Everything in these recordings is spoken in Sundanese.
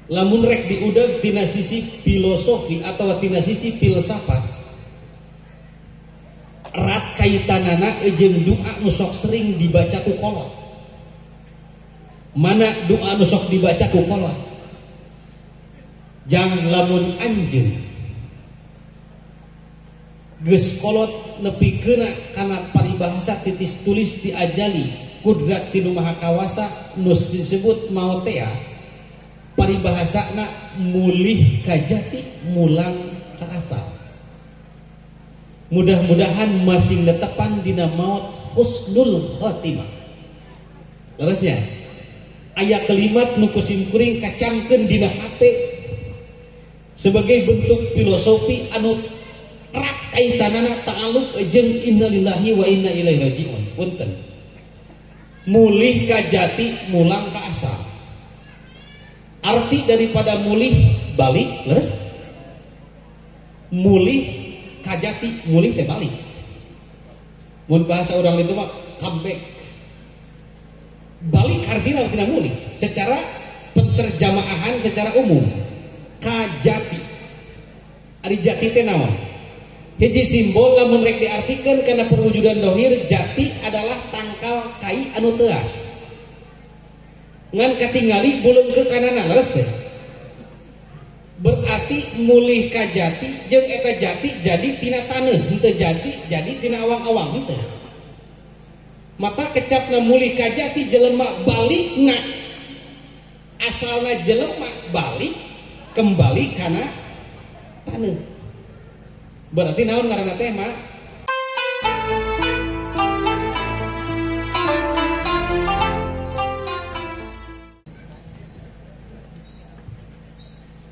Lamun rek diudag tina sisi filosofi atau tina sisi filsafat, erat kaitanana jeung doa nu sok sering dibaca ku kolot. Mana doa nu sok dibaca ku kolot? Jang lamun anjeun geus kolot nepi keuna kana paribahasa titis tulis diajali kudrat ti Nu Maha Kawasa nu disebut maot teh, paribahasana mulih ka jati mulang ka asal. Mudah-mudahan masing netepan dina maut husnul khotimah. Leresnya aya kalimat nu ku simkuring kacangkeun dina hate sebagai bentuk filosofi anu erat kaitanana ta'alluq jeung innalillahi wa inna ilaihi rajiun. Punten, mulih ka jati mulang ka asal. Arti daripada mulih balik, leres? Mulih kajati, mulih teh balik. Mun bahasa orang itu mah comeback. Balik artinya artinya mulih. Secara penterjemahan secara umum, kajati. Ari jati teh naon? Hiji simbol lamun rek diartikeun kana perwujudan dohir, jati adalah tangkal kai anu teuas. Ngan katingali beuleung ke kanana, leres teh. Berarti mulih ka jati jeung eta jati jadi tina taneuh, henteu jati jadi tina awang-awang henteu. Mata kecapna mulih ka jati jelema balikna, asalna jelema balik kembali kana taneuh. Berarti naon ngaranna teh mah?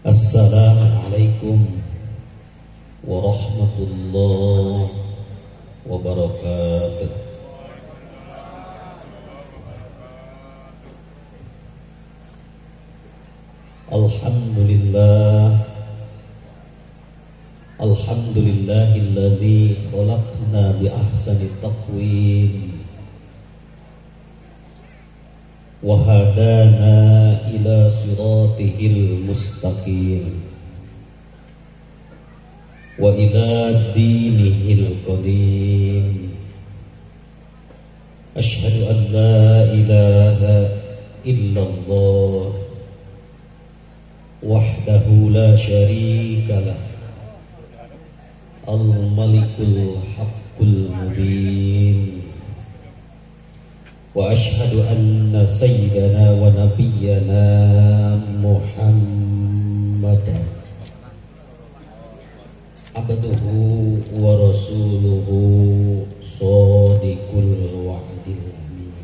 Assalamualaikum warahmatullahi wabarakatuh. Alhamdulillah, alhamdulillahilladzi khalaqna bi ahsani taqwim wa hadana ila siratihil mustaqim wa ila dinihil qadim. Asyhadu an la ilaha illallah wahdahu la syarika lah, al-malikul haqqul mubin. Wa ashhadu anna sayyidana wa nabiyyana Muhammadan abduhu wa rasuluhu shadiqul wa'dil amin.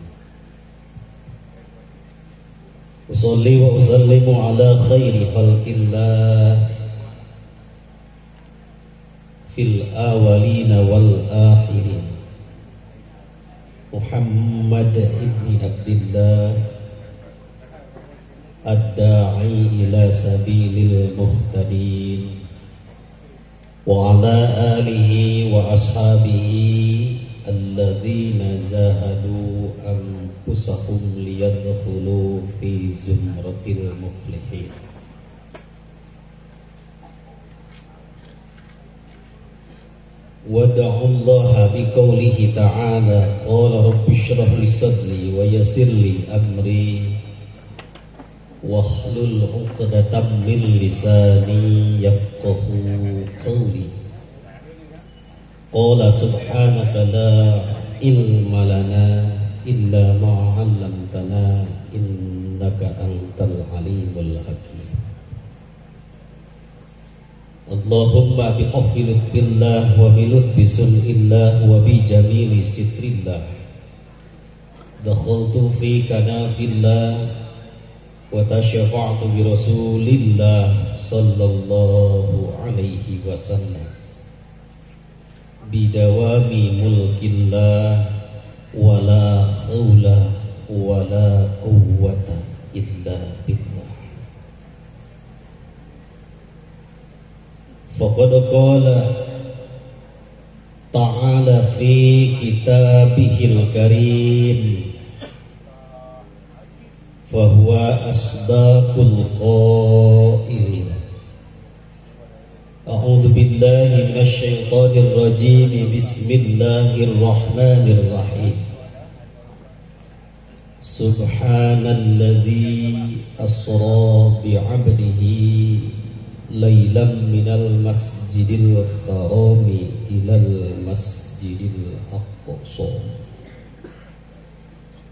Usalli wa usallimu ala khairi khalqillah fil awalina wal akhirin, Muhammad ibni Abdillah ad-da'i ila sabilil muhtadin wa ala alihi wa ashabihi alladzina zahadu anfusahum liyadkhulu fi zumratil muflihin. Wada'u Allah biqaulihi ta'ala qala rabbi shrah li sadri wa yassir li amri wahlul 'uqdatam min lisani yafqahu qawli. Qala subhanaka la ilma lana illa ma 'allamtana innaka antal alimul hakim. Allahumma bihafil billah wa bilutfi sunillah wa bi jamili sitrillah dakhaltu fi kanafillah wa tasyafa'tu bi rasulillah sallallahu alaihi wasallam bidawami mulkillah wala haula wala quwwata illa billah. Faqad qala ta'ala fi kitabihil karim fahuwa asdaqul billahi minasyaitonir rajim. Bismillahirrahmanirrahim. Subhanalladzi asra bi'abdihi lailan minal masjidil harami ilal masjidil aqsa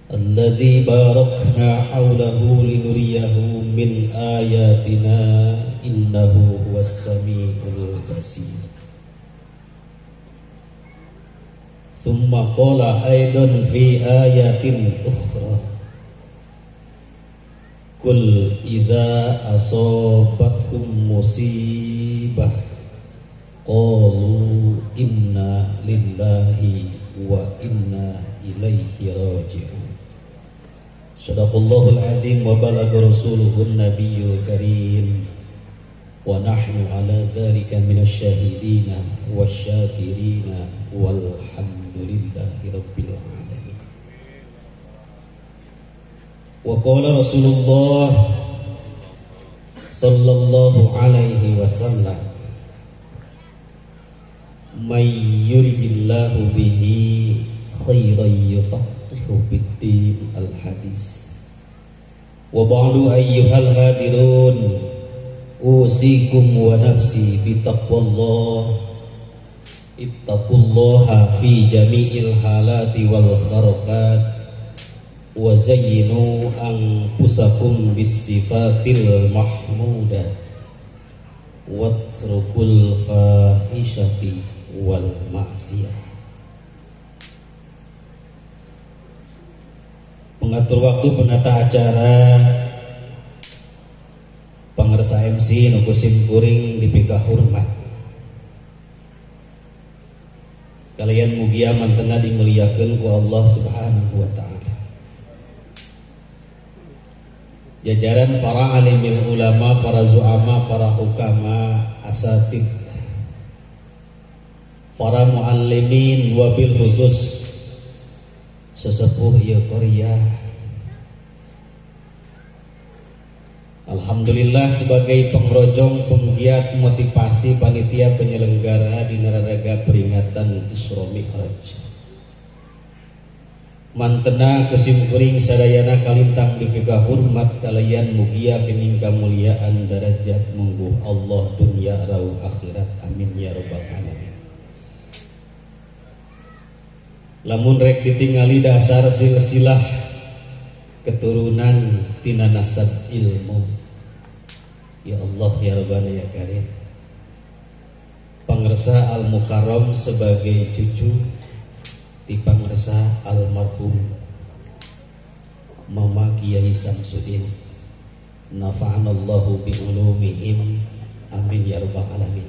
alladzi barakna hawlahu linuriyahu min ayatina innahu huwas samiul basir. Tsumma qala aidan fi ayatin ukhra kul idza asabatkum musibah qalu inna lillahi wa inna ilaihi raji'un. Shadaqallahul azim wa balagha rasuluhun nabiyyul karim wa nahnu ala dzalika minasyahidina wasyakirina walhamdulillahi rabbil alamin. Wa qala Rasulullah sallallahu alaihi wasallam may yuridillahu bihi khairan yufaqihu fiddin. Al-hadis. Wa ba'du ayyuhal hadirun usikum wa nafsi bitaqwallah. Ittaqullaha fi jami'il halati wal kharakat wa zayyinu anfusakum bisifatil mahmudah watrukul fahishati wal ma'siyah. Pengatur waktu, penata acara, pangersa MC nu kusim kuring dipika hormat. Kalian mugia mantena dimuliakeun ku Allah Subhanahu wa taala. Jajaran para alimil ulama, para zu'ama, para hukama, asatid, para muallimin, wabil khusus sesepuh ieu Korea. Alhamdulillah sebagai pengrojong, penggiat, motivasi panitia penyelenggara di naraga peringatan Isra Mi'raj. Mantena kusim kuring sadayana kalintang dipika hormat kalian mugia kening kamuliaan derajat mungguh Allah dunya rau akhirat. Amin ya rabbal alamin. Lamun rek ditingali dasar silsilah keturunan tina nasab ilmu. Ya Allah ya Rabbana ya Karim. Pangersa Al Mukarram sebagai cucu ti pangersa almarhum Mama Kiai Samsudin. Nafa'anallahu bi ulumihim. Amin ya rabbal alamin.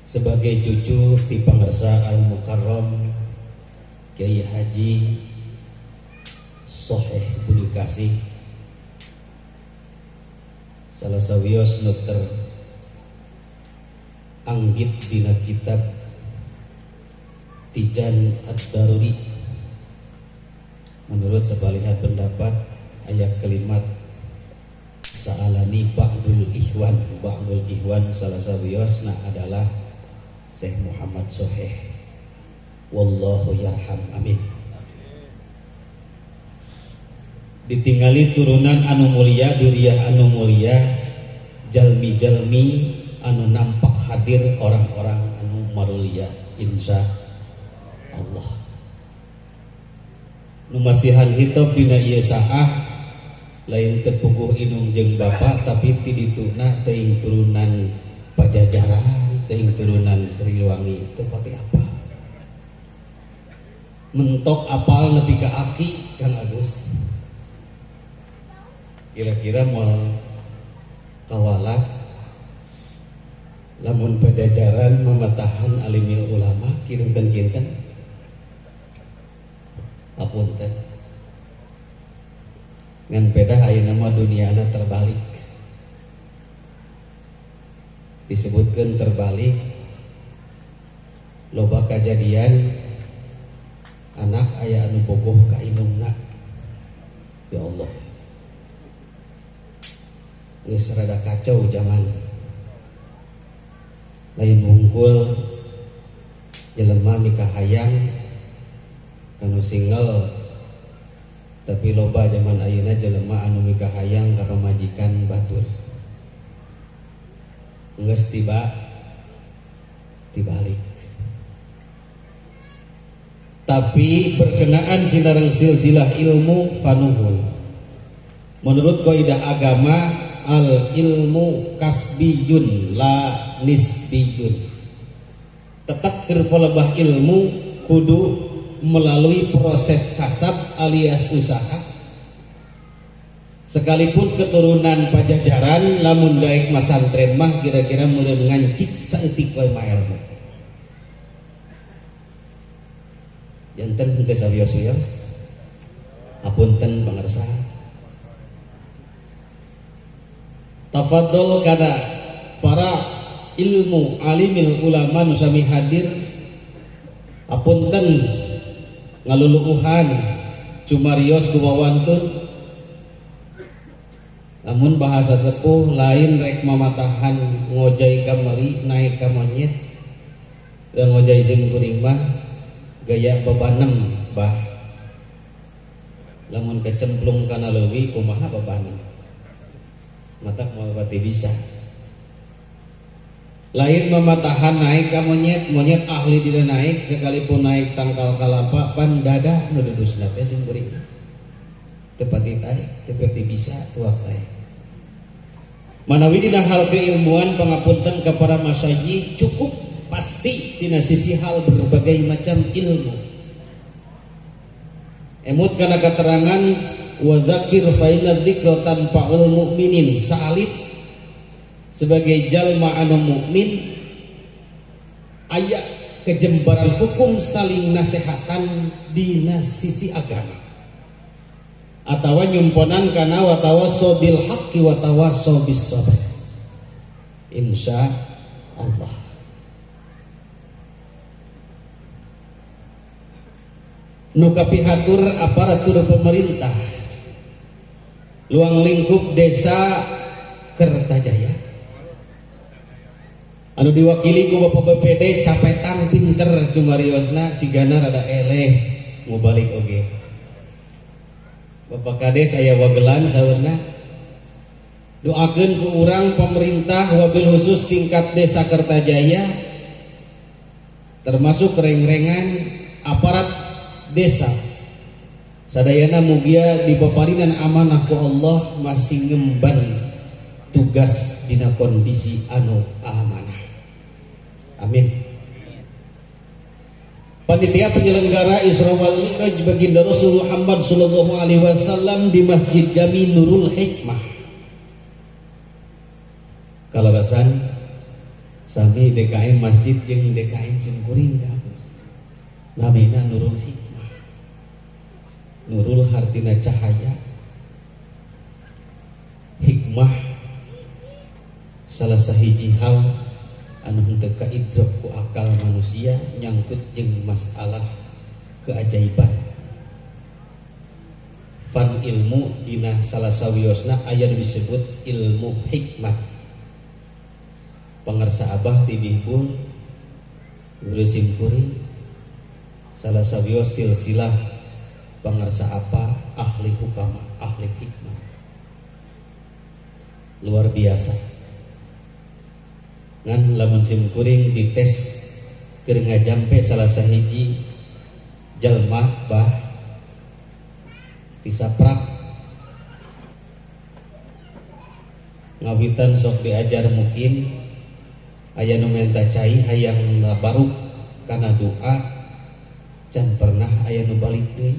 Sebagai cucu ti pangersa Al Mukarram Kiai Haji Soheh Budi Kasih, salah sawios nu anggit dina kitab Tijan Ad-Daruri. Menurut sebalihat pendapat ayat kalimat sa'alani ba'dul ikhwan, ba'dul ikhwan salah sawiosna adalah Syekh Muhammad Soheh. Wallahu yarham. Amin. Ditingali turunan anu mulia, duriah anu mulia, jalmi-jalmi anu nampak hadir orang-orang anu marulia insya Allah. Nu masihan hitop dina ieu saah lain teu puguh inung jeung bapa tapi ti dituna teuing turunan Pajajaran, teuing turunan Sriwangi teu pati apa. Mentok apal nepi ka aki Kang Agus. Kira-kira moal kawala lamun Pajajaran mematahan alimil ulama kinten-kinten. Apunten. Ngan pedah ayeuna mah duniana terbalik. Disebutkeun terbalik loba kajadian anak aya anu bogoh ka indungna. Ya Allah. Geus rada kacau zaman. Lain wungkul jelema mikahayang kanu single, tapi loba zaman ayeuna jelema anu mikahayang ka pamajikan batur. Geus tiba tibalik. Tapi berkenaan sinareng silsilah ilmu fanuhun. Menurut kaidah agama al ilmu kasbiyun la nisbiyun. Tetap keur palebah ilmu kudu melalui proses kasab alias usaha. Sekalipun keturunan Pajajaran lamun daek masantren mah kira-kira meureun ngancik saeutik wae mah ilmu. Janten henteu sawios-wios. Apunten pangarsa. Tafadhol kana para ilmu alimil ulama nu sami hadir. Apunten ngaluluuhan cumarios kumawantun. Namun bahasa sepuh lain rek mamatahan ngojai kamari naik ka monyet dan ngojai sim kuring mah gaya bebanem bah. Lamun kecemplung kana leuwih kumaha bebanem. Matak moal pati bisa. Lain mematahan naik ka monyet, monyet ahli dina naik sekalipun naik tangkal kalapa pan dadah nu dudusna teh sim kuring. Teu pati taek, teu pati bisa tuak taek. Manawi dina hal keilmuan pangapunten ka para masyayikh cukup pasti dina sisi hal berbagai macam ilmu. Emut kana keterangan wa dzakir fa inna dzikra tanfa'ul mu'minin, saalit sebagai jalma anu mukmin aya kejembaran hukum saling nasehatan dina sisi agama. Atawa nyumponan kana wa tawassaw bil haqqi wa tawassaw bis sabr. Insya Allah. Nu kapihatur aparatur pemerintah luang lingkup desa Kertajaya anu diwakili ku Bapak BPD capetan pinter cumariosna sigana rada eleh mau balik oge. Bapak Kades aya wagelan saurna doakeun ku urang pemerintah wabil khusus tingkat desa Kertajaya termasuk reng-rengan aparat desa sadayana mugia dipaparinan amanah ku Allah masih ngemban tugas dina kondisi anu amanah. Amin. Panitia penyelenggara Isra wal Mi'raj baginda Rasul Muhammad sallallahu alaihi wasallam di Masjid Jami Nurul Hikmah. Kalarasan sami DKM Masjid jeung DKM Simkuring ka Agus. Namina Nurul Hikmah. Nurul hartina cahaya. Hikmah salah sahiji hal anu henteu kaidrok ku akal manusia nyangkut jeung masalah keajaiban. Fan ilmu dina salah sawiosna aya nu disebut ilmu hikmat. Pangarsa abah tibihpun guru simkuring salah sawios silsilah pangarsa apa ahli hukama, ahli hikmat. Luar biasa. Ngan lamun simkuring dites keur ngajampe salah sahiji jalma bah tisaprak ngawitan sok diajar mungkin aya nu menta cai hayang baruk kana doa can pernah aya nu balik deui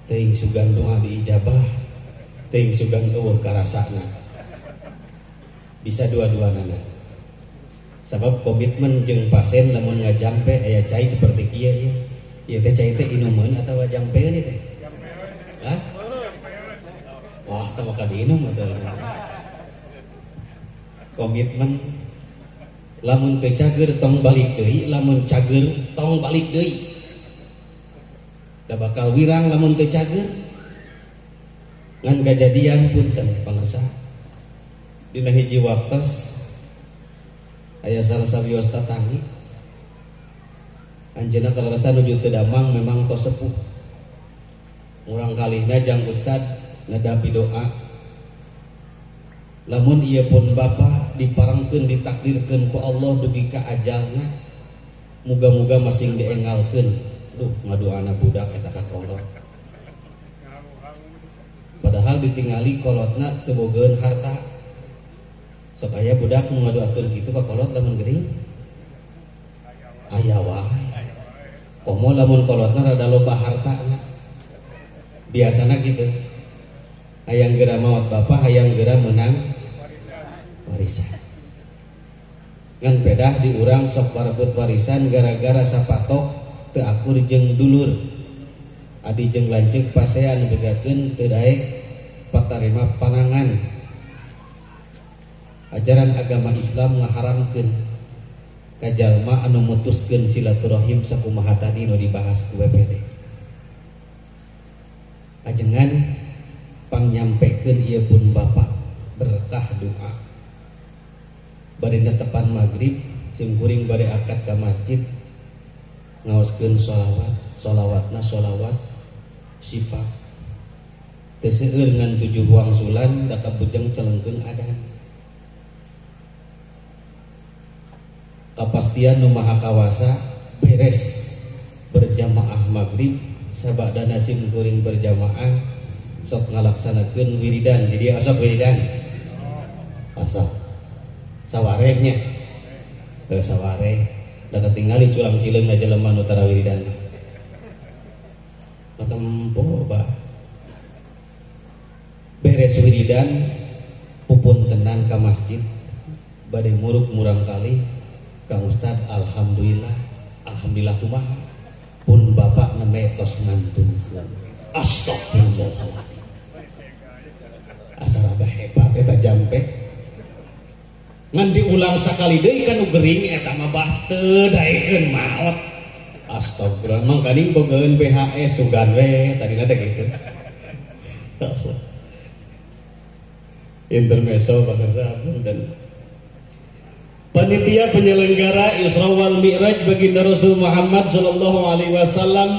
teuing sugan doa diijabah teuing sugan eueuh karasana bisa dua-duanana. Sabab komitmen jeung pasien lamun ngajampe aya cai seperti kieu ieu. Ieu teh cai teh inumeun atawa jampeun ieu teh? Hah? Wah, teh maka diinum atuh. Komitmen lamun teu cager tong balik deui, lamun cager tong balik deui. Da bakal wirang lamun teu cager. Ngan kajadian punten pangarsa. Dina hiji waktos Aya salah sawios tatangi anjeunna kalarasan nuju teu damang memang tos sepuh. Urang kalihna jang ustad nadapi doa. Lamun ieu pun bapa diparengkeun ditakdirkeun ku Allah dugi ka ajalna, muga-muga masing diengalkeun. Duh ngadoana budak eta ka kolot. Padahal ditingali kolotna teu bogeun harta. Sok aya budak nu ngadoakeun kitu ka kolot lamun gering aya wae. Komo lamun kolotna rada loba hartana. Biasana kitu. Hayang geura maot bapa, hayang geura meunang warisan. Ngan pedah di urang sok barebut warisan gara-gara sapatok teu akur jeung dulur. Adi jeung lanceuk pasean begakeun teu daek patarima panangan. Ajaran agama Islam ngaharamkeun ka jalma anu mutuskeun silaturahim sakumaha tadi nu dibahas ku BPD. Ajengan pangnyampikeun ieu pun bapa berkah doa. Bade netepan magrib simkuring bade akad ka masjid ngaoskeun sholawat, sholawatna sholawat sifat. Teu seueur ngan 7 wangsulan da kabujeng celengkeung adan. Kapastian nu maha kawasa beres berjamaah maghrib sabadana simkuring berjamaah sok ngalaksanakeun wiridan. Jadi osok wiridan osok sawarehnya teu sawareh da katingali culang cileung na jelema nu tara wiridan katempo bah beres wiridan pupuntenan ka masjid bade muruk murang kali Kang Ustad alhamdulillah, alhamdulillah kumaha pun bapak nembe tos ngantunkeun. Astagfirullahaladzim. Asa rada hebat eta jampe. Ngan diulang sakali deui kan nu gering eta mah bah teu daekeun maot. Astagfirullah mangkaning bogaeun BHS sugan we tadina teh kitu. Intermezzo pemirsa dan panitia penyelenggara Isra wal Mi'raj baginda Rasul Muhammad sallallahu alaihi wasallam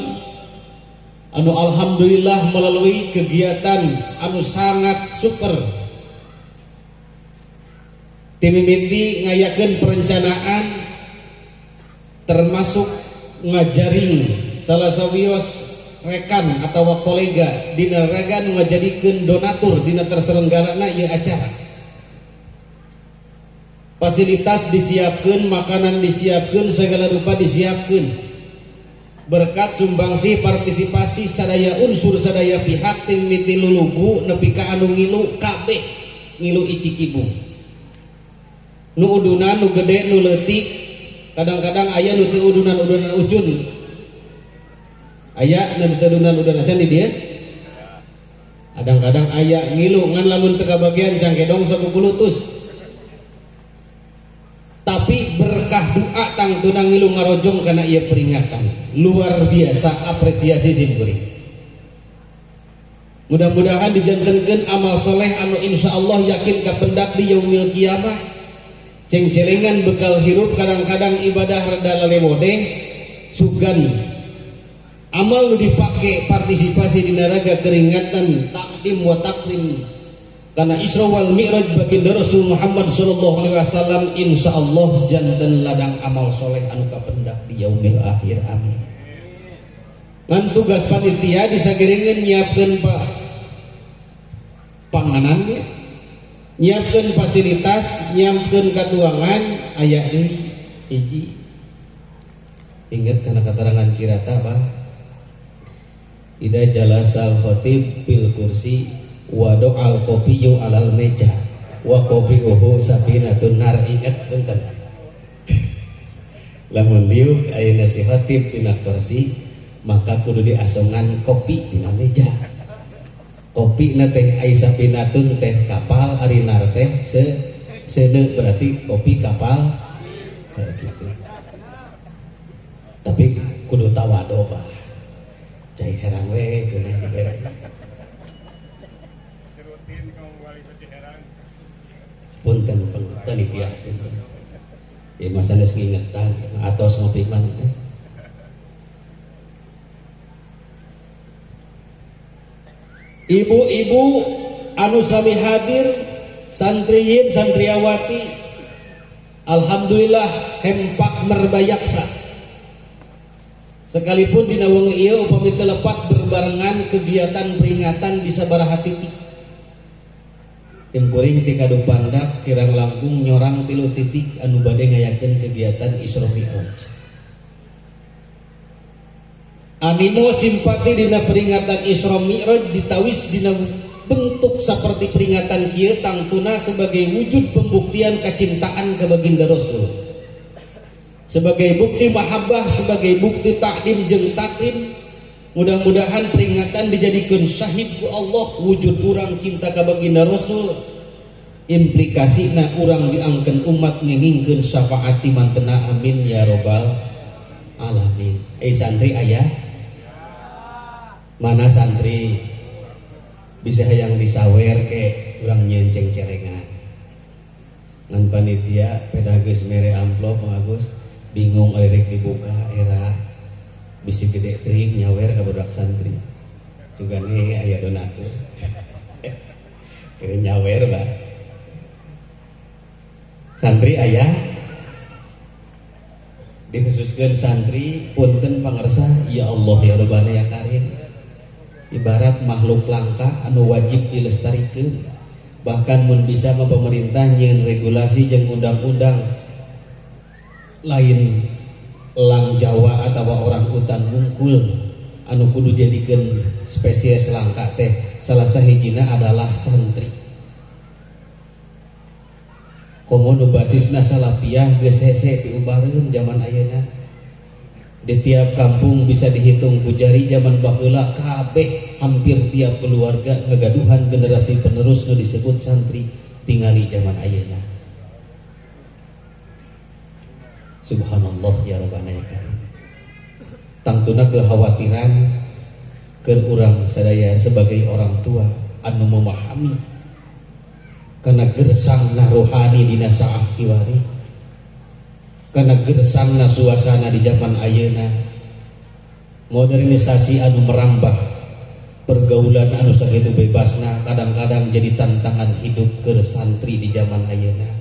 anu alhamdulillah melalui kegiatan anu sangat super. Timimiti ngayakeun perencanaan termasuk ngajaring salah sawios rekan atau kolega dina raga nu ngajadikeun donatur dina terselenggarana ieu acara. Fasilitas disiapkan, makanan disiapkan, segala rupa disiapkan. Berkat sumbangsih partisipasi sadaya unsur sadaya pihak tim miti lulugu nepi ka anu ngilu kabeh ngilu icikibung. Nu udunan nu gede nu leutik, kadang-kadang aya nu teu udunan-udunan ucun. Aya nu teu udunan-udunan acan di dieu. Kadang-kadang aya ngilu ngan lamun teu kabagian cangkedong sok kukulutus. Tapi berkah doa tangtuna ngilu ngarojong karena ia peringatan luar biasa apresiasi simkuring. Mudah-mudahan dijantenkeun amal soleh anu insyaallah yakin kapendak di yaumil kiamah. Cengcelengan bekal hirup kadang-kadang ibadah rada lalewodeh sugan amal nu dipake partisipasi dina raga keringatan takdim wa takrim. Karena Isra wal Mi'raj baginda Rasul Muhammad sallallahu alaihi wasallam insyaallah janten ladang amal soleh anu kapendak di yaumil akhir amin. Ngan tugas panitia disagiringeun nyiapkeun pak panganannya, nyiapkeun fasilitas, nyiapkeun katuangan aya deui hiji. Ingat kana katerangan kirata bah. Ida jalasal khatib bil kursi wa do'al kopiyu alal meja wa kopiuhu safinatun nar. Ingat punten lamun diuk ayeuna si khatib dina kursi maka kudu diasongan kopi dina meja. Kopi na teh ai safinatun teh kapal, ari nar teh seuneu berarti kopi kapal kayak gitu. Tapi kudu tawado bah cai herang we geunah dibere. Punten panitia punten. Ya masa geus ngingetan atos ngopi mah teh. Ibu-ibu anu sami hadir, santriyin santriawati, alhamdulillah hempak merbayaksa. Sekalipun dina wengi ieu upami teu lepat berbarengan kegiatan peringatan di sabaraha titik. Kuring ti Kadupandak kirang langkung nyorang 3 titik anu bade ngayakeun kegiatan Isra Mi'raj. Animo simpati dina peringatan Isra Mi'raj ditawis dina bentuk seperti peringatan kieu tangtuna sebagai wujud pembuktian kecintaan ke baginda Rasul. Sebagai bukti mahabbah, sebagai bukti takdim jeung takrim. Mudah-mudahan peringatan dijadikan syahid ku Allah wujud urang cinta ka baginda Rasul. Implikasina urang diangkeun umat ngengingkeun syafaat mantena, amin ya robbal alamin. Santri ayah mana santri bisa hayang disawer ke urang nyieun cengcelengan ngan panitia pedah geus mere amplop Agus bingung arek dibuka era bisi gede teuing nyawer ka budak santri sugane aya donatur kira nyawer bah santri ayah dikhususkeun santri punten pangersa ya Allah ya Rabbana ya Karim ibarat makhluk langka anu wajib dilestarikeun bahkan mun bisa mah pemerintah nyieun regulasi jeung undang-undang lain elang Jawa atau orang utan mungkul anu kudu jadikeun spesies langka teh salah sahijina adalah santri. Komo nu basisna salafiyah geus hese diubareun zaman ayeuna. Di tiap kampung bisa dihitung ku jari zaman baheula kabeh hampir tiap keluarga ngagaduhan generasi penerus nu disebut santri tingali zaman ayeuna. Subhanallah ya Rabbana ya Karim. Tangtuna kekhawatiran keur urang sadaya sebagai orang tua anu memahami karena gersangna rohani dina saah kiwari, karena gersangna suasana di zaman ayeuna, modernisasi anu merambah pergaulan anu sakitu bebasna kadang-kadang jadi tantangan hidup keur santri di zaman ayeuna.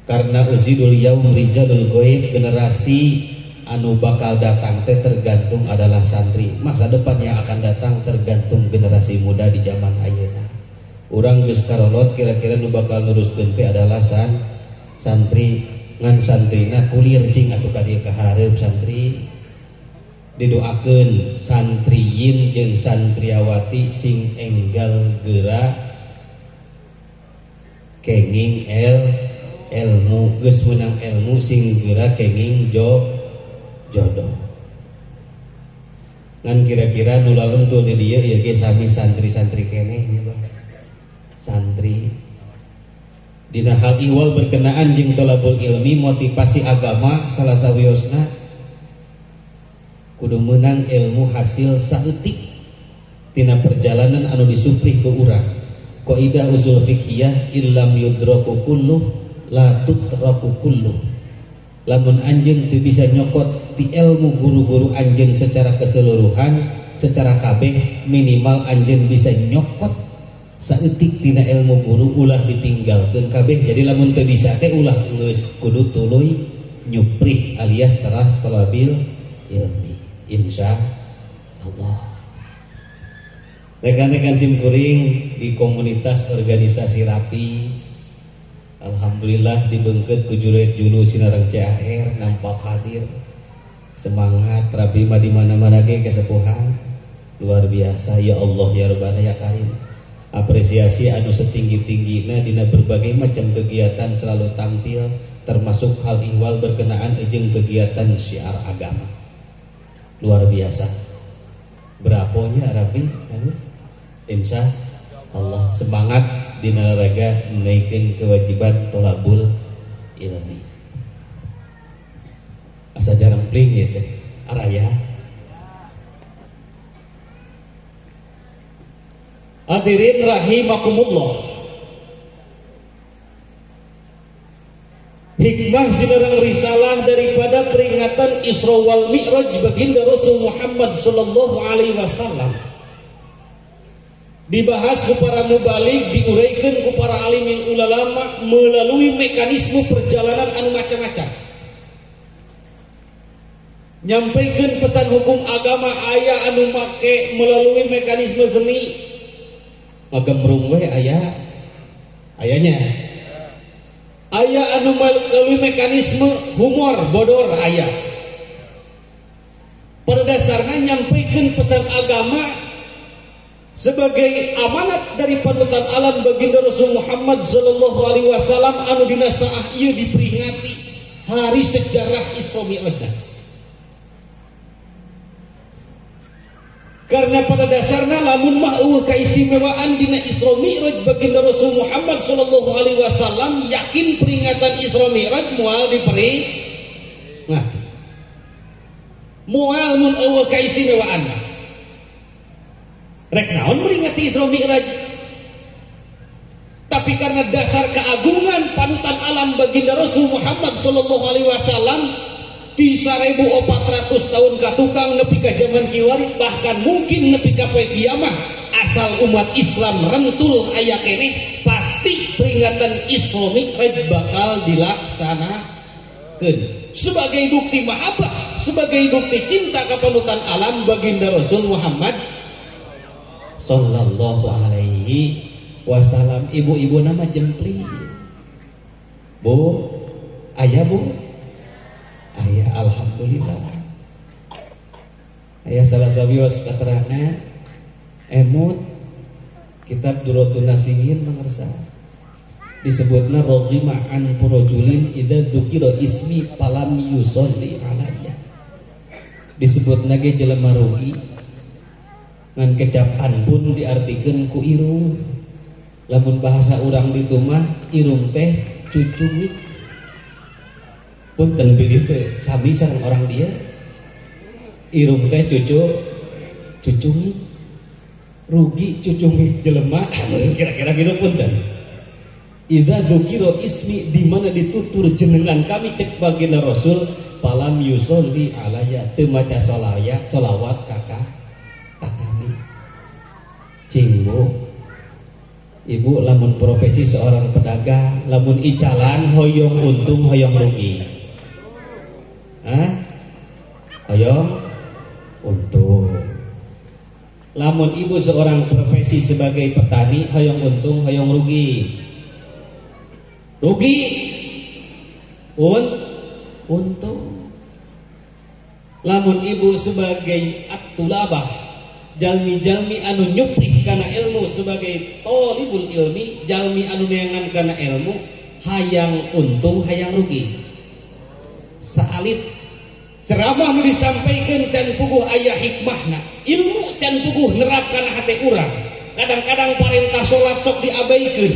Karena uzidul yaum rijalul ghaib, generasi anu bakal datang teh tergantung adalah santri. Masa depan yang akan datang tergantung generasi muda di zaman ayeuna. Urang geus karolot kira-kira nu bakal neruskeun teh adalah santri. Ngan santrina kulir cing atuh ka dieu ka hareup santri. Didoakeun santriyin jeung santriawati sing enggal geura kenging ilmu, geus meunang ilmu sing geura kenging jodoh. Ngan kira-kira nu lalentul di dieu ieu ge sami santri-santri keneh nya bah. Santri dina hal ihwal berkenaan jeung thalabul ilmi, motivasi agama salah sawiosna kudu meunang ilmu hasil saeutik tina perjalanan anu disuprih ku urang. Kaidah usul fiqhiyah illam yudraku kulluh la tutraku kulluh. Lamun anjeun teu bisa nyokot ti ilmu guru-guru anjeun secara keseluruhan, secara kabeh, minimal anjeun bisa nyokot saeutik tina ilmu guru, ulah ditinggalkeun kabeh. Jadi lamun teu bisa teh ulah geus kudu tuluy nyuprih alias terah talabil ilmi. Insya Allah. Rekan-rekan simkuring di komunitas organisasi Rapi, alhamdulillah dibengket ku julet julu sinareng CAR nampak hadir. Semangat Rapi mah di mana-mana ge kesepuhan luar biasa ya Allah ya Rabbana ya Karim. Apresiasi anu setinggi-tinggina dina berbagai macam kegiatan selalu tampil, termasuk hal ihwal berkenaan jeung kegiatan syiar agama. Luar biasa. Beraponya Rapi? Insya Allah semangat dina raga menaikkan kewajiban tolabul ilmi. Asa jarang pling ya teh. Araya. Hadirin rahimakumullah. Hikmah sinareng risalah daripada peringatan Isra wal Mi'raj baginda Rasul Muhammad sallallahu alaihi wasallam dibahas ku para mubalig, diuraikan ku para alimin ulama melalui mekanisme perjalanan anu macam-macam. Nyampaikan pesan hukum agama aya anu make melalui mekanisme seni. Magembrung we aya ayanya. Aya anu melalui mekanisme humor bodor aya. Pada dasarnya nyampaikan pesan agama sebagai amanat dari panutan alam baginda Rasul Muhammad sallallahu alaihi wasallam anu dina saah ieu diperingati hari sejarah Isra Mi'raj. Karena pada dasarnya lamun mah eueuh kaistimewaan dina Isra Mi'raj baginda Rasul Muhammad sallallahu alaihi wasallam, yakin peringatan Isra Mi'raj moal diperingati. Moal mun eueuh kaistimewaan. Rek naon meringati Isra Mi'raj? Tapi karena dasar keagungan panutan alam baginda Rasul Muhammad sallallahu alaihi wasallam di 1400 tahun katukang nepi ka zaman kiwari, bahkan mungkin nepi ka poe kiamat, asal umat Islam rentul aya keneh pasti peringatan Isra Mi'raj bakal dilaksanakeun sebagai bukti mahabbah, sebagai bukti cinta ka panutan alam baginda Rasul Muhammad sallallahu alaihi wasallam. Ibu-ibu nama jempli bu, ayah bu, ayah alhamdulillah. Ayah salah sawios katerangan emut kitab Durotun Nasihin mangersa disebutna roghima an purojulin idza dzukira ismi falam yusolli alayya. Disebutna ge jelema rugi ngan kecapan pun diartikeun ku irung. Lamun bahasa urang ditu mah irung teh cucungit. Punten bilih teh sami sareng orang dia. Irung teh cucungit. Rugi cucungit jelema kira-kira gitu punten. Idza dzukira ismi, di mana ditutur jenengan kami cek baginda Rasul falam yusolli alayya, teu maca sholawat kakak kami. Cing bu, ibu lamun profesi seorang pedagang, lamun icalan hoyong untung hoyong rugi. Hah? Hoyong untung. Lamun ibu seorang profesi sebagai petani, hoyong untung hoyong rugi. Rugi untung. Lamun ibu sebagai at-tulabah, jalmi-jalmi anu nyuprih kana ilmu sebagai tolibul ilmi, jalmi anu neangan kana ilmu, hayang untung hayang rugi. Saalit ceramah nu disampaikan can puguh aya hikmahna, ilmu can puguh nerap kana hate urang. Kadang-kadang parentah salat sok diabaikeun,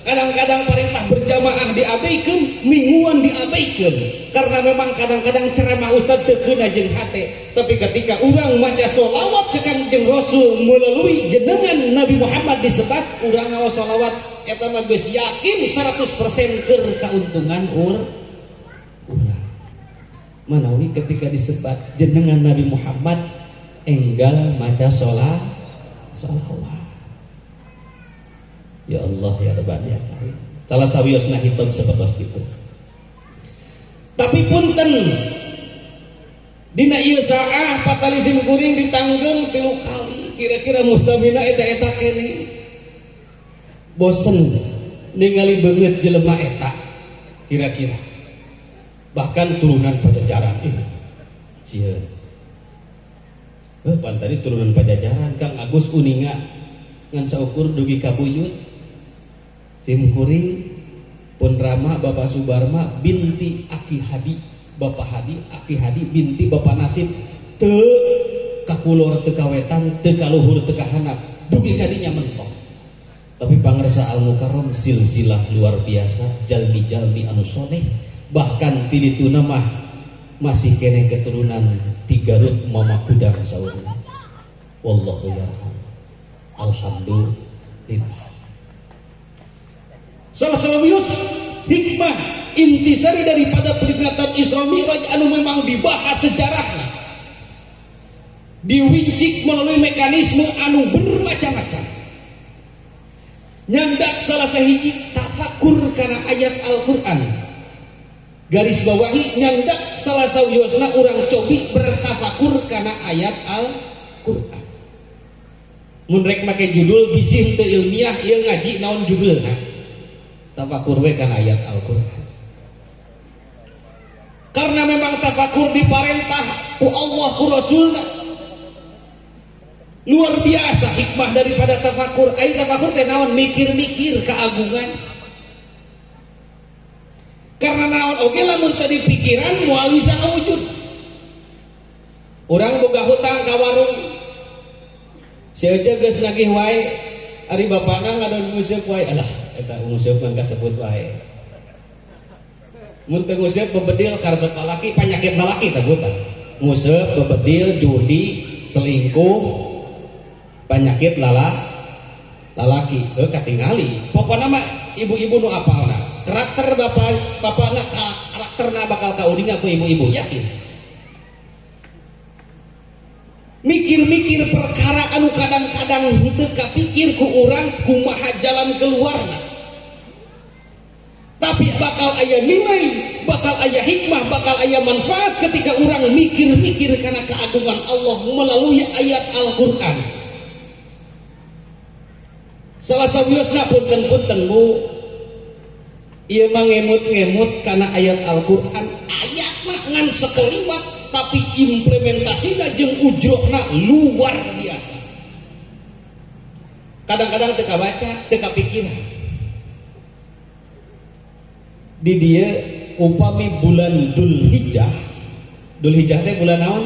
kadang-kadang parentah berjamaah diabaikeun, mingguan diabaikeun. Karena memang kadang-kadang ceramah ustad teu keuna jeung hate. Tapi ketika urang maca sholawat ke Kangjeng Rasul melalui jenengan Nabi Muhammad disebat, urang ngawas sholawat eta mah geus yakin 100% keur kauntungan urang. Manawi ketika disebat jenengan Nabi Muhammad enggal maca sholawat. Ya Allah ya Rabbana ya Karim. Salah sawiosna hitam seperti itu. Tapi punten dina ieu saah patalisim kuring ditanggem 3 kali. Kira-kira mustamina eta-eta kene. Bosen ningali beungeut jelema eta kira-kira. Bahkan turunan Pajajaran ih. Sieun. Pan tadi turunan Pajajaran Kang Agus uninga ngan saukur dugi ka buyut. Sim kuring pun Rama Bapak Subarma binti Aki Hadi, Bapak Hadi, Aki Hadi binti Bapak Nasib, teu kakulor teu kawetan teu kaluhur teu kahanap dugi kadinya mentok. Tapi pangersa Al Mukarram silsilah luar biasa, jalmi-jalmi anu soleh, bahkan ti dituna mah masih keneh keturunan ti Garut Mama Kudang saurna. Wallahu yarham. Alhamdulillah. Salah sawios hikmah intisari daripada peringatan Isra Mi'raj anu memang dibahas sejarahna, diwincik melalui mekanisme anu bermacam-macam. Nyandak salah sahiji tafakur kana ayat Al-Qur'an. Garis bawahi nyandak salah sawiosna urang cobi bertafakur kana ayat Al-Qur'an. Mun rek make judul bisi teu ilmiah ieu ngaji naon judulna? Tafakur we kana ayat Al-Qur'an. Karena memang tafakur diparentah ku Allah ku Rasulna. Luar biasa hikmah daripada tafakur. Ai tafakur teh naon? Mikir-mikir keagungan. Karena naon oge lamun teu dipikiran moal bisa ngawujud. Urang boga hutang ka warung. Si Ece geus nagih wae, ari bapana ngadon nguseup wae. Alah, eta nguseup mah kasebut wae. Mun teu nguseup bebedil karesep lalaki, panyakit lalaki tah buta. Nguseup, bebedil, judi, selingkuh, penyakit lalaki katingali. Pokokna mah ibu-ibu nu apalna karakter bapak bapakna karakterna bakal kauninga ku ibu-ibu, yakin. Mikir-mikir perkara anu kadang-kadang henteu kapikir ku urang kumaha jalan keluarna, tapi bakal aya nilai, bakal aya hikmah, bakal aya manfaat ketika urang mikir-mikir karena keagungan Allah melalui ayat Al-Qur'an. Salah sawiosna punten-punten Bu, ieu mah ngemut-ngemut kana ayat Al-Qur'an. Ayat mah ngan sekeliwat tapi implementasina jeung ujrohna luar biasa. Kadang-kadang teu kabaca, teu kapikiran. Di dieu upami bulan Dzulhijjah, Dzulhijjah teh bulan naon?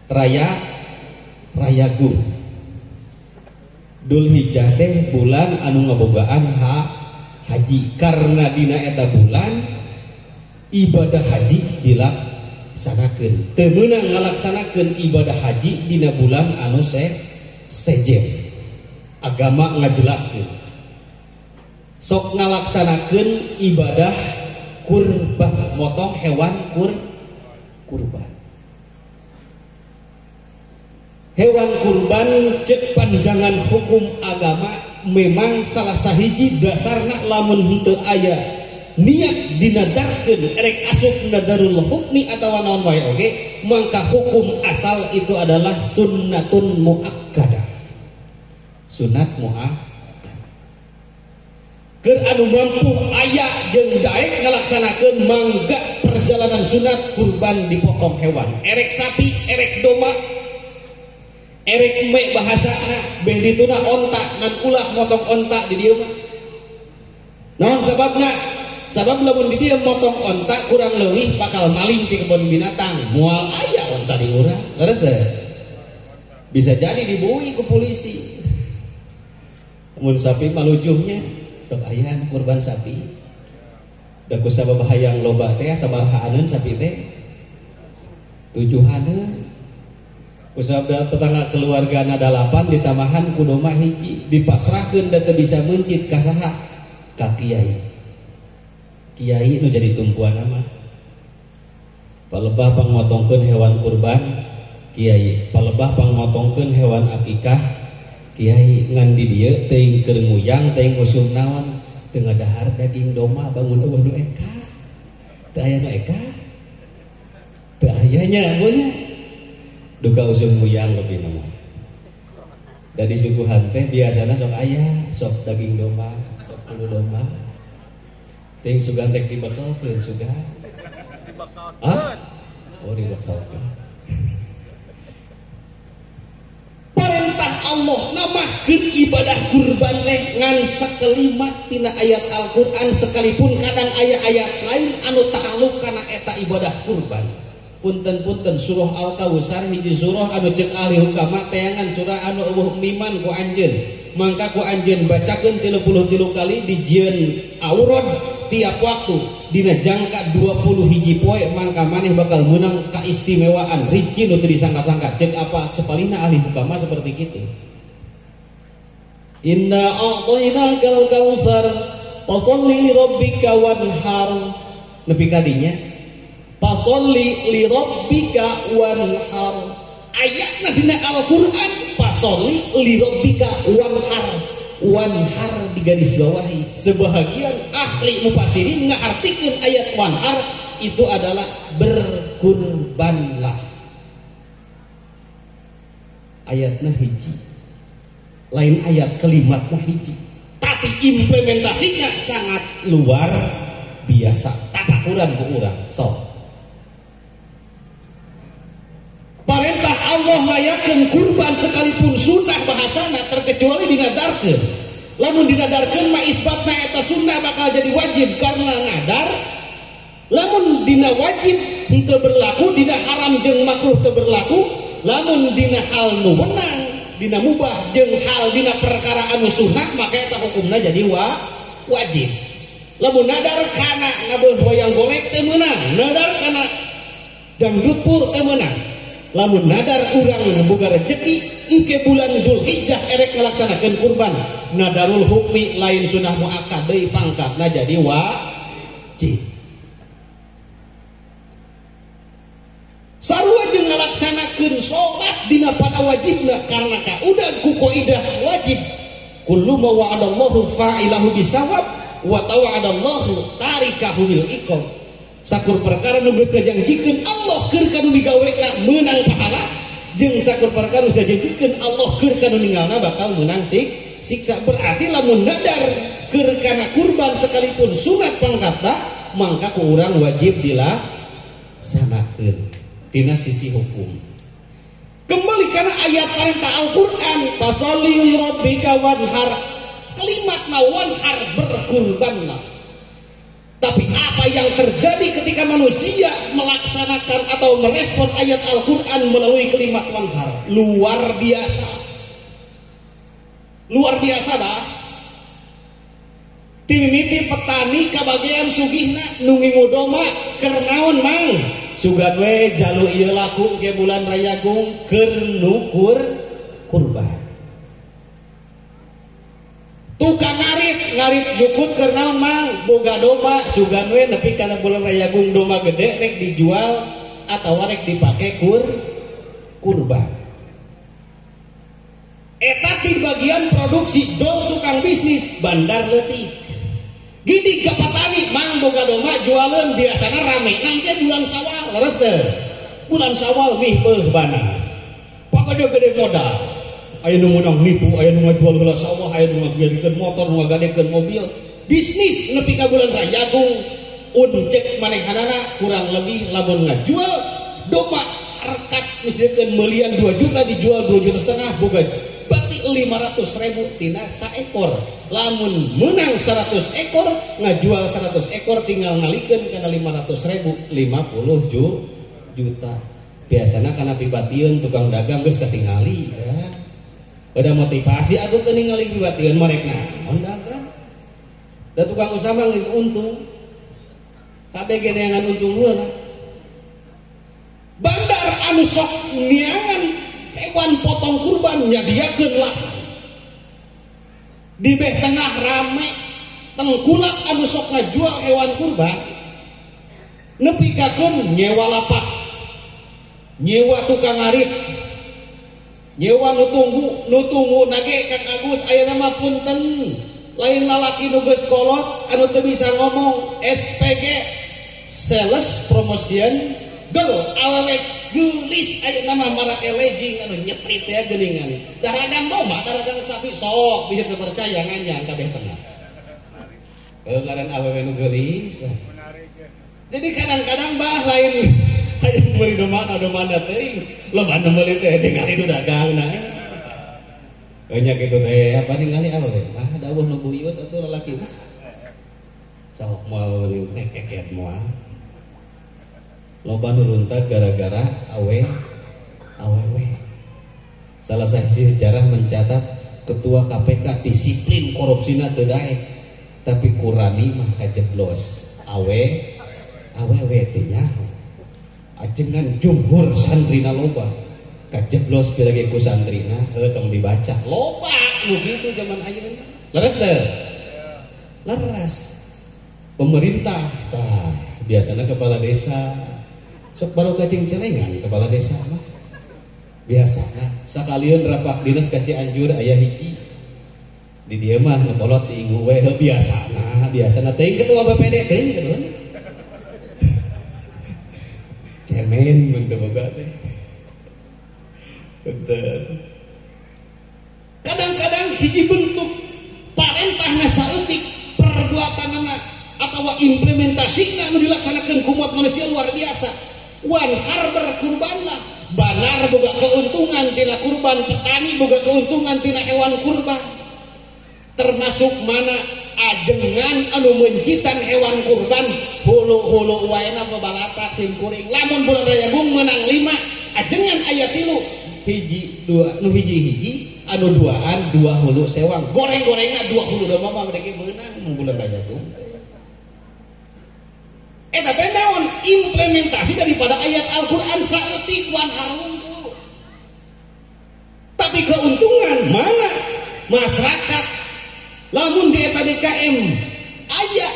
Raya Rayagung. Dzulhijjah teh bulan anu ngabogaan haji, karena dina eta bulan ibadah haji dilaksanakeun. Teu meunang ngalaksanakeun ibadah haji dina bulan anu sejen. Agama ngajelaskeun sok ngalaksanakeun ibadah kurban, motong hewan kurban. Hewan kurban cek pandangan hukum agama memang salah sahiji dasarna lamun henteu aya niat dinadarkeun erek asup nadarul hukmi atawa naon wae oge, maka hukum asal itu adalah sunnatun muakkadah. Sunat muakkadah. Keur anu mampu aya jeung daek ngalaksanakeun mangga perjalanan sunat kurban dipotong hewan, erek sapi, erek domba, erek me bahasana beh dituna onta, ngan ulah motong onta di dieu mah. Naon sababna? Sabab lamun di dieu motong onta kurang leuwih bakal maling di kebun binatang, moal aya onta di urang. Leres teh? Bisa jadi dibui ku polisi. Mun sapi mah lujuhnya sok aya kurban sapi. Da ku sabab hayang loba teh sabarahaaneun sapi teh? Tujuhaneun. Kusabda tetangga keluarga na 8 ditambahan ku domba hiji, dipasrahkeun da teu bisa meuncit ka saha? Ka kiai. Kiai nu jadi tumpuan mah. Palebah pangmotongkeun hewan kurban kiai, palebah pangmotongkeun hewan akikah kiai. Ngan di dieu teuing keur nguyang teuing usum naon, teu ngadahar daging domba bangun eueuh nu eka. Teu aya nu eka. Teu aya nya nya. Duka usum muyang lebih nama. Dari suguhan teh biasana sok aya, sok daging domba, sok bulu domba. Ting sugan teh dibekelkeun sugan. Dibekelkeun. Oh, dibekelkeun. Perintah Allah namahkeun ibadah kurban teh ngan sakelimat tina ayat Al-Qur'an, sekalipun kadang aya ayat lain anu ta'alluq kana eta ibadah kurban. Punten-punten surah Al-Kautsar hiji surah anu ceuk ahli hukama teangan surah anu eueuh miman ku anjeun, mangka ku anjeun bacakeun 33 kali dijieun aurad tiap waktu dina jangka 20 hiji poe, mangka maneh bakal meunang kaistimewaan rizki nu teu disangka-sangka. Ceuk apa cepalina ahli hukama seperti kitu. Inna a'tainakal kautsar Fasholli li rabbika wanhar. Nepi ka dinya fasholli li rabbika wanhar. Ayatna dina Al-Qur'an fasholli li rabbika wanhar. Wanhar digarisbawahi. Sebahagian ahli mufassirin ngaartikeun ayat wanhar itu adalah berkurbanlah. Ayatna hiji, lain ayat kalimatna hiji, tapi implementasinya sangat luar biasa. Tapakuran ku urang. So parentah Allah ngayakeun kurban sekalipun sunnah bahasana terkecuali dinadarkeun. Lamun dinadarkeun mah isbatna eta sunnah bakal jadi wajib karena nadar. Lamun dina wajib henteu berlaku, dina haram jeung makruh teu berlaku. Lamun dina hal nu wenang, dina mubah jeung hal dina perkara anu sunnah maka eta hukumna jadi wajib. Lamun nadar kana ngabeuh wayang golek teu meunang, nadar kana dangdut pul teu meunang. Lamun nadar urang boga rejeki engke bulan Dzulhijjah erek ngalaksanakeun kurban, nadarul hukmi lain sunah muakkad deui pangkatna jadi wajib. Sarua jeung ngalaksanakeun salat dina pada wajibna karena kaudag ku kaidah wajib. Kullu ma wa'adallahu fa'ilahu bisawab wa tawa'adallahu tarikahu bil iqab. Sakur perkara nu geus kajanjikeun Allah keur ka nu migawena meunang pahala, jeung sakur perkara nu kajanjikeun Allah keur ka nu ninggalna bakal meunang siksa. Berarti lamun nadar keur kana kurban sekalipun sunat pangkatna mangka ku urang wajib dilaksanakeun tina sisi hukum. Kembali karena ayat perintah Al-Qur'an fasholli li rabbika wanhar, kalimatna wanhar berkurbanlah. Tapi apa yang terjadi ketika manusia melaksanakan atau merespon ayat Al-Quran melalui kalimat wanhar? Luar biasa. Luar biasa bah. Timimiti petani kabagian sugihna nu ngingu doma keur naon mang? Sugan we jalu ieu laku ke bulan Rayagung keur nukur kurban. Tukang ngarit jukut keur naon mang? Boga domba sugan we nepi kana bulan Rayagung domba gede rek dijual atawa rek dipake kurban. Eta di bagian produksi jol tukang bisnis bandar leutik. Gini ke petani mang boga domba jualeun biasana rame nangke bulan Syawal leres teu? Bulan Syawal mih peuh bana. Pagede-gede modal. Aya nu meunang nipu, aya nu ngajual heula sawah, aya nu ngagadekeun motor, nu ngagadekeun mobil. Bisnis nepi ka bulan Rayagung uncek manehanana kurang lebih lamun ngajual domba harkat misalkan melian 2 juta dijual 2,5 juta boga berarti 500.000 tina saekor. Lamun menang 100 ekor ngajual 100 ekor tinggal ngalikeun kana 500.000 50 juta. Biasana kana pibatieun tukang dagang geus katingali ya. Ada motivasi aku teu ningali pibatieun marek naon dagang. Da tukang usaha mah untung. Kabeh ge neangan untung heula. Bandar anu sok neangan hewan potong kurban nyadiakeun lahan. Di beh tengah rame tengkulak anu sok ngajual hewan kurban nepi kakeun nyewa lapak, nyewa tukang ngarit, nyewa nu tunggu nage Kang Agus ayeuna mah punten lain lalaki nu geus kolot anu teu bisa ngomong SPG sales promotion girl awewe geulis ayeuna mah marake legging anu nyetrit ya geuningan daragang domba daragang sapi sok bisa teu percaya nganyang kabeh tengah ngaran awewe nu geulis. Jadi kadang-kadang bah lain hayang meuli domba domba teuing loba nu meuli teh ningali nu dagangna. Banyak itu teh apa ningali awewe mah dawuh nu buyut atuh lalaki mah sok moal meuli nek keket moal. Loba nu runtah gara-gara awewe. Salah satu sejarah mencatat ketua KPK disiplin korupsina teu daek, tapi kurani mah kajeblos awewe teh nyaho. Ajengan jumhur santrina loba kajeblos pilih ku santrina heuh tong dibaca loba nu kitu zaman ayeuna. Leres teu? Leres. Pemerintah tah biasana kepala desa sok baru gacing celengan kepala desa mah. Biasana sakalian rapak dinas ka Cianjur aya hiji. Di dieu mah nu kolot diingu we heuh biasana, biasana teuing ketua BPD teuing keduana. Cemen mun teu boga teh. Betul. Kadang-kadang hiji bentuk parentahna saeutik perbuatanana atawa implementasina nu dilaksanakeun ku umat manusia luar biasa. Wanhar berkurbanlah, banar boga keuntungan tina kurban, petani boga keuntungan tina hewan kurban. Termasuk mana ajengan anu mencitan hewan kurban hulu-hulu waena pebalatak sim kuring. Lamun bulan Rayagung menang 5, ajengan aya 3. Hiji dua nu hiji-hiji anu duaan dua hulu sewang. Goreng-gorengna dua hulu domba mah mereka meunang mun bulan Rayagung. Eta teh naon implementasi daripada ayat Al-Qur'an saeutik wanhar wungkul. Tapi keuntungan mana masyarakat lamun di eta DKM aya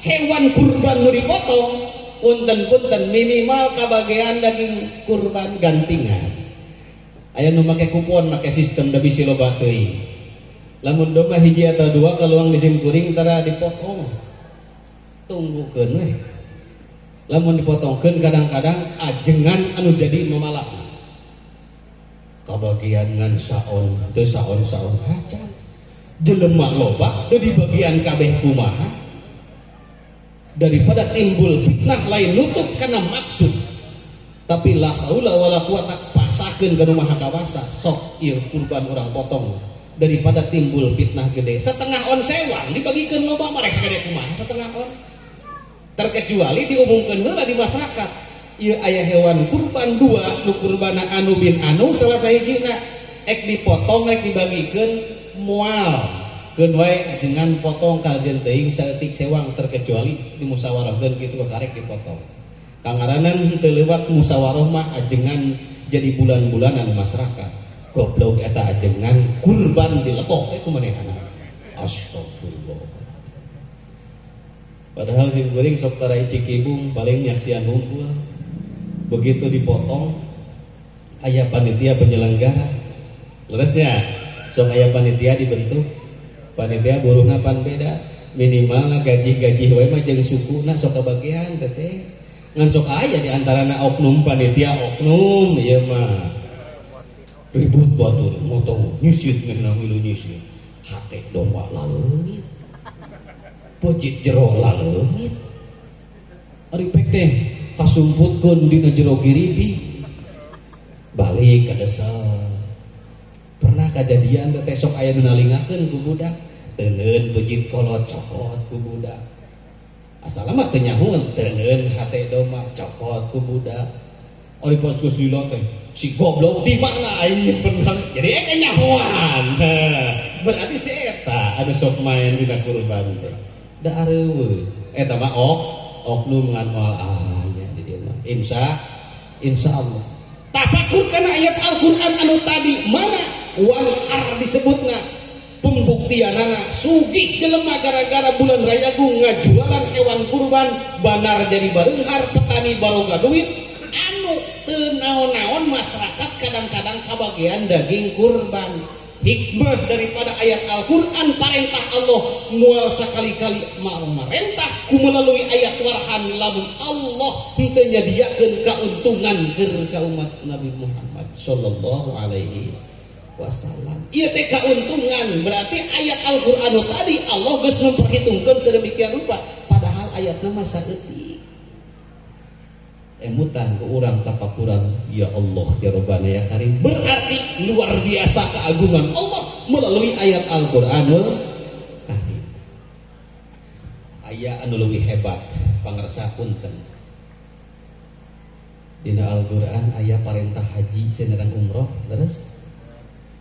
hewan kurban nu dipotong punten-punten minimal kabagean daging kurban gantingan. Aya nu make kupon make sistem da bisi loba teuing. Lamun domba hiji atau dua kaluang di simkuring tara dipotong. Tunggukeun we. Lamun dipotongkeun kadang-kadang ajengan anu jadi memalakna. Kabagian ngan saon teu saon-saon hacan. Jelema loba teu dibagian kabeh kumaha. Daripada timbul fitnah lain nutup kana maksud. Tapi la haula wala quwata pasakeun ka nu maha kawasa sok ieu kurban urang potong daripada timbul fitnah gede. Setengah on sewang dibagikeun loba mah rek sagede kumaha setengah on. Terkecuali diumumkeun heula di masyarakat ieu aya hewan kurban dua nu kurbana anu bin anu salah sahijina ek dipotong ek dibagikeun moal keun wae ajengan potong kaljeun teuing saeutik sewang terkecuali dimusyawarahkeun kitu karek dipotong. Kangaranan teu lewat musyawarah mah ajengan jadi bulan-bulanan masyarakat. Goblok eta ajengan kurban dilebok teh kumanehana. Astagfirullah. Padahal sim kuring sok tara cikibung paling nyaksian hungkul. Begitu dipotong aya panitia penyelenggara. Leresnya sok aya panitia dibentuk. Panitia buruhna pan beda, minimal gaji-gaji wae mah jeung sukuna sok kabagian teh. Ngan sok aya di antarana oknum panitia oknum ieu mah. Ribut batur motong nyisit mehna milu nyisit. Hate domba laleungit. Peucit jero laleungit. Ari pek teh kasumputkeun dina jero giribi. Balik ka desa. Pernah kejadian teh sok aya nu nalingakeun ku budak, teuneun peucit kolot cokot ku budak. Asalna mah teu nyahoeun, teuneun hate domba cokot ku budak. Ari pas geus lila teh si goblok di mana aing nyimpen jadi ek nyahoan. Berarti si eta anu sok main dina kurban teh. Da areueuh. Eta mah oknum ngan moal aya di dieu mah. Insyaallah. Tafakur kana ayat Al-Qur'an anu tadi mana wanhar disebutna pembuktianana sugih jelema gara-gara bulan Rayagung ngajualan hewan kurban banar jadi bareunghar petani baroga duit anu teu naon-naon masyarakat kadang-kadang kabagian daging kurban. Hikmah daripada ayat Al-Qur'an parentah Allah moal sakali-kali marentah ku melalui ayat warhan lamun Allah henteu nyadiakeun kauntungan keur ka umat Nabi Muhammad sallallahu alaihi wasallam. Ieu teh kauntungan berarti ayat Al-Qur'an tadi Allah geus memperhitungkeun sedemikian rupa padahal ayatna mah saeutik. Emutan ke urang tafakuran ya Allah ya Rabbana ya Karim berarti luar biasa keagungan Allah melalui ayat Al-Qur'anul Karim. Aya anu leuwih hebat pangersa punten. Dina Al-Qur'an aya parentah haji senerang umroh leres.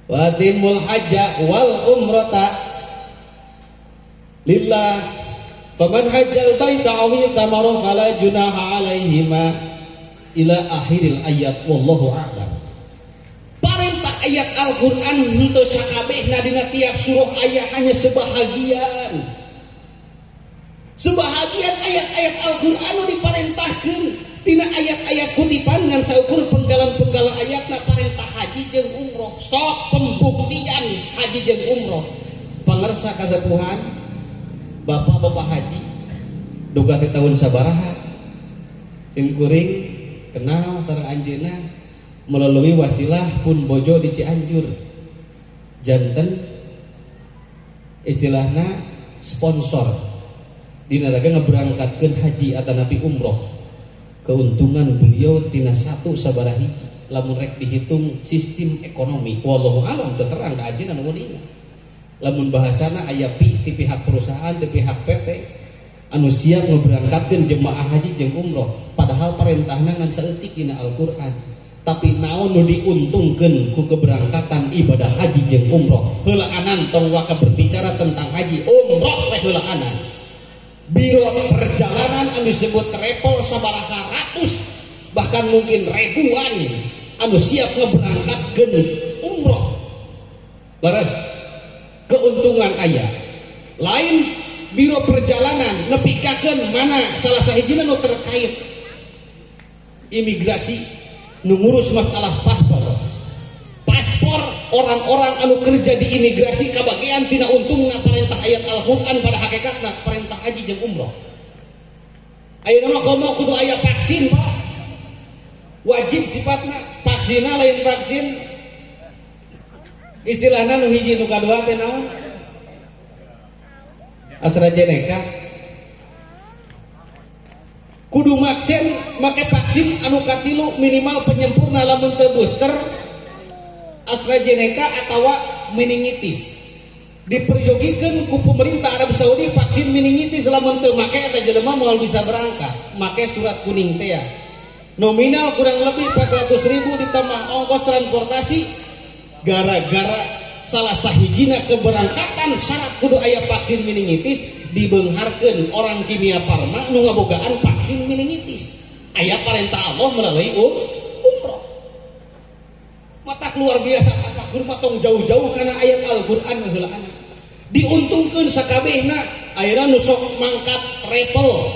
Wa timul hajja wal umrata lillah faman hajjal baita aw itamara fala junaha alaihima ila akhiril ayat wallahu a'lam. Parentah ayat Al-Qur'an henteu sakabehna dina tiap surah aya hanya sebahagian. Sebahagian ayat-ayat Al-Qur'an nu diparentahkeun tina ayat-ayat kutipan ngan saukur penggalan-penggalan ayatna parentah haji jeung umroh. Sok pembuktian haji jeung umroh. Pangersa kasepuhan bapak-bapak haji duga teh tahun sabaraha sim kuring kenal sareng anjeunna melalui wasilah pun bojo di Cianjur. Janten istilahna sponsor dina raga ngeberangkatkeun haji atanapi umroh. Keuntungan beliau tina satu sabaraha hiji lamun rek dihitung sistem ekonomi wallahu alam teu terang da anjeunna nu ingat. Lamun bahasana aya pi ti pihak perusahaan ti pihak PT anu siap ngeberangkatkeun jemaah haji jeung umroh padahal parentahna ngan saeutik dina Al-Qur'an. Tapi naon nu diuntungkeun ku keberangkatan ibadah haji jeung umroh. Heulaanan tong waka berbicara tentang haji umroh we heulaanan. Biro perjalanan anu disebut travel sabaraha ratus bahkan mungkin ribuan anu siap ngeberangkatkeun umroh. Leres keuntungan aya. Lain biro perjalanan nepikakeun mana salah sahijina nu terkait imigrasi nu ngurus masalah paspor. Paspor orang-orang anu kerja di imigrasi kabagian tina untungna parentah ayat Al-Qur'an pada hakikatna parentah haji jeung umroh. Ayeuna mah komo kudu aya vaksin, Pak. Wajib sifatna, vaksinna lain vaksin. Istilahna nu hiji nu kadua teh naon? AstraZeneca. Kudu vaksin, make vaksin anu katilu minimal penyempurna lamun teu booster AstraZeneca atawa meningitis. Diperyogikeun ku pemerintah Arab Saudi vaksin meningitis lamun teu make eta jelema moal bisa berangkat, make surat kuning teh ya. Nominal kurang lebih 400.000 ditambah ongkos transportasi gara-gara salah sahijina keberangkatan syarat kudu aya vaksin meningitis dibeungharkeun orang kimia farma nu ngabogaan vaksin meningitis. Aya parentah Allah melalui umroh. Mata luar biasa tafakur mah tong jauh-jauh kana ayat Al-Qur'an heulaanan. Diuntungkeun sakabehna ayeuna nu sok mangkat travel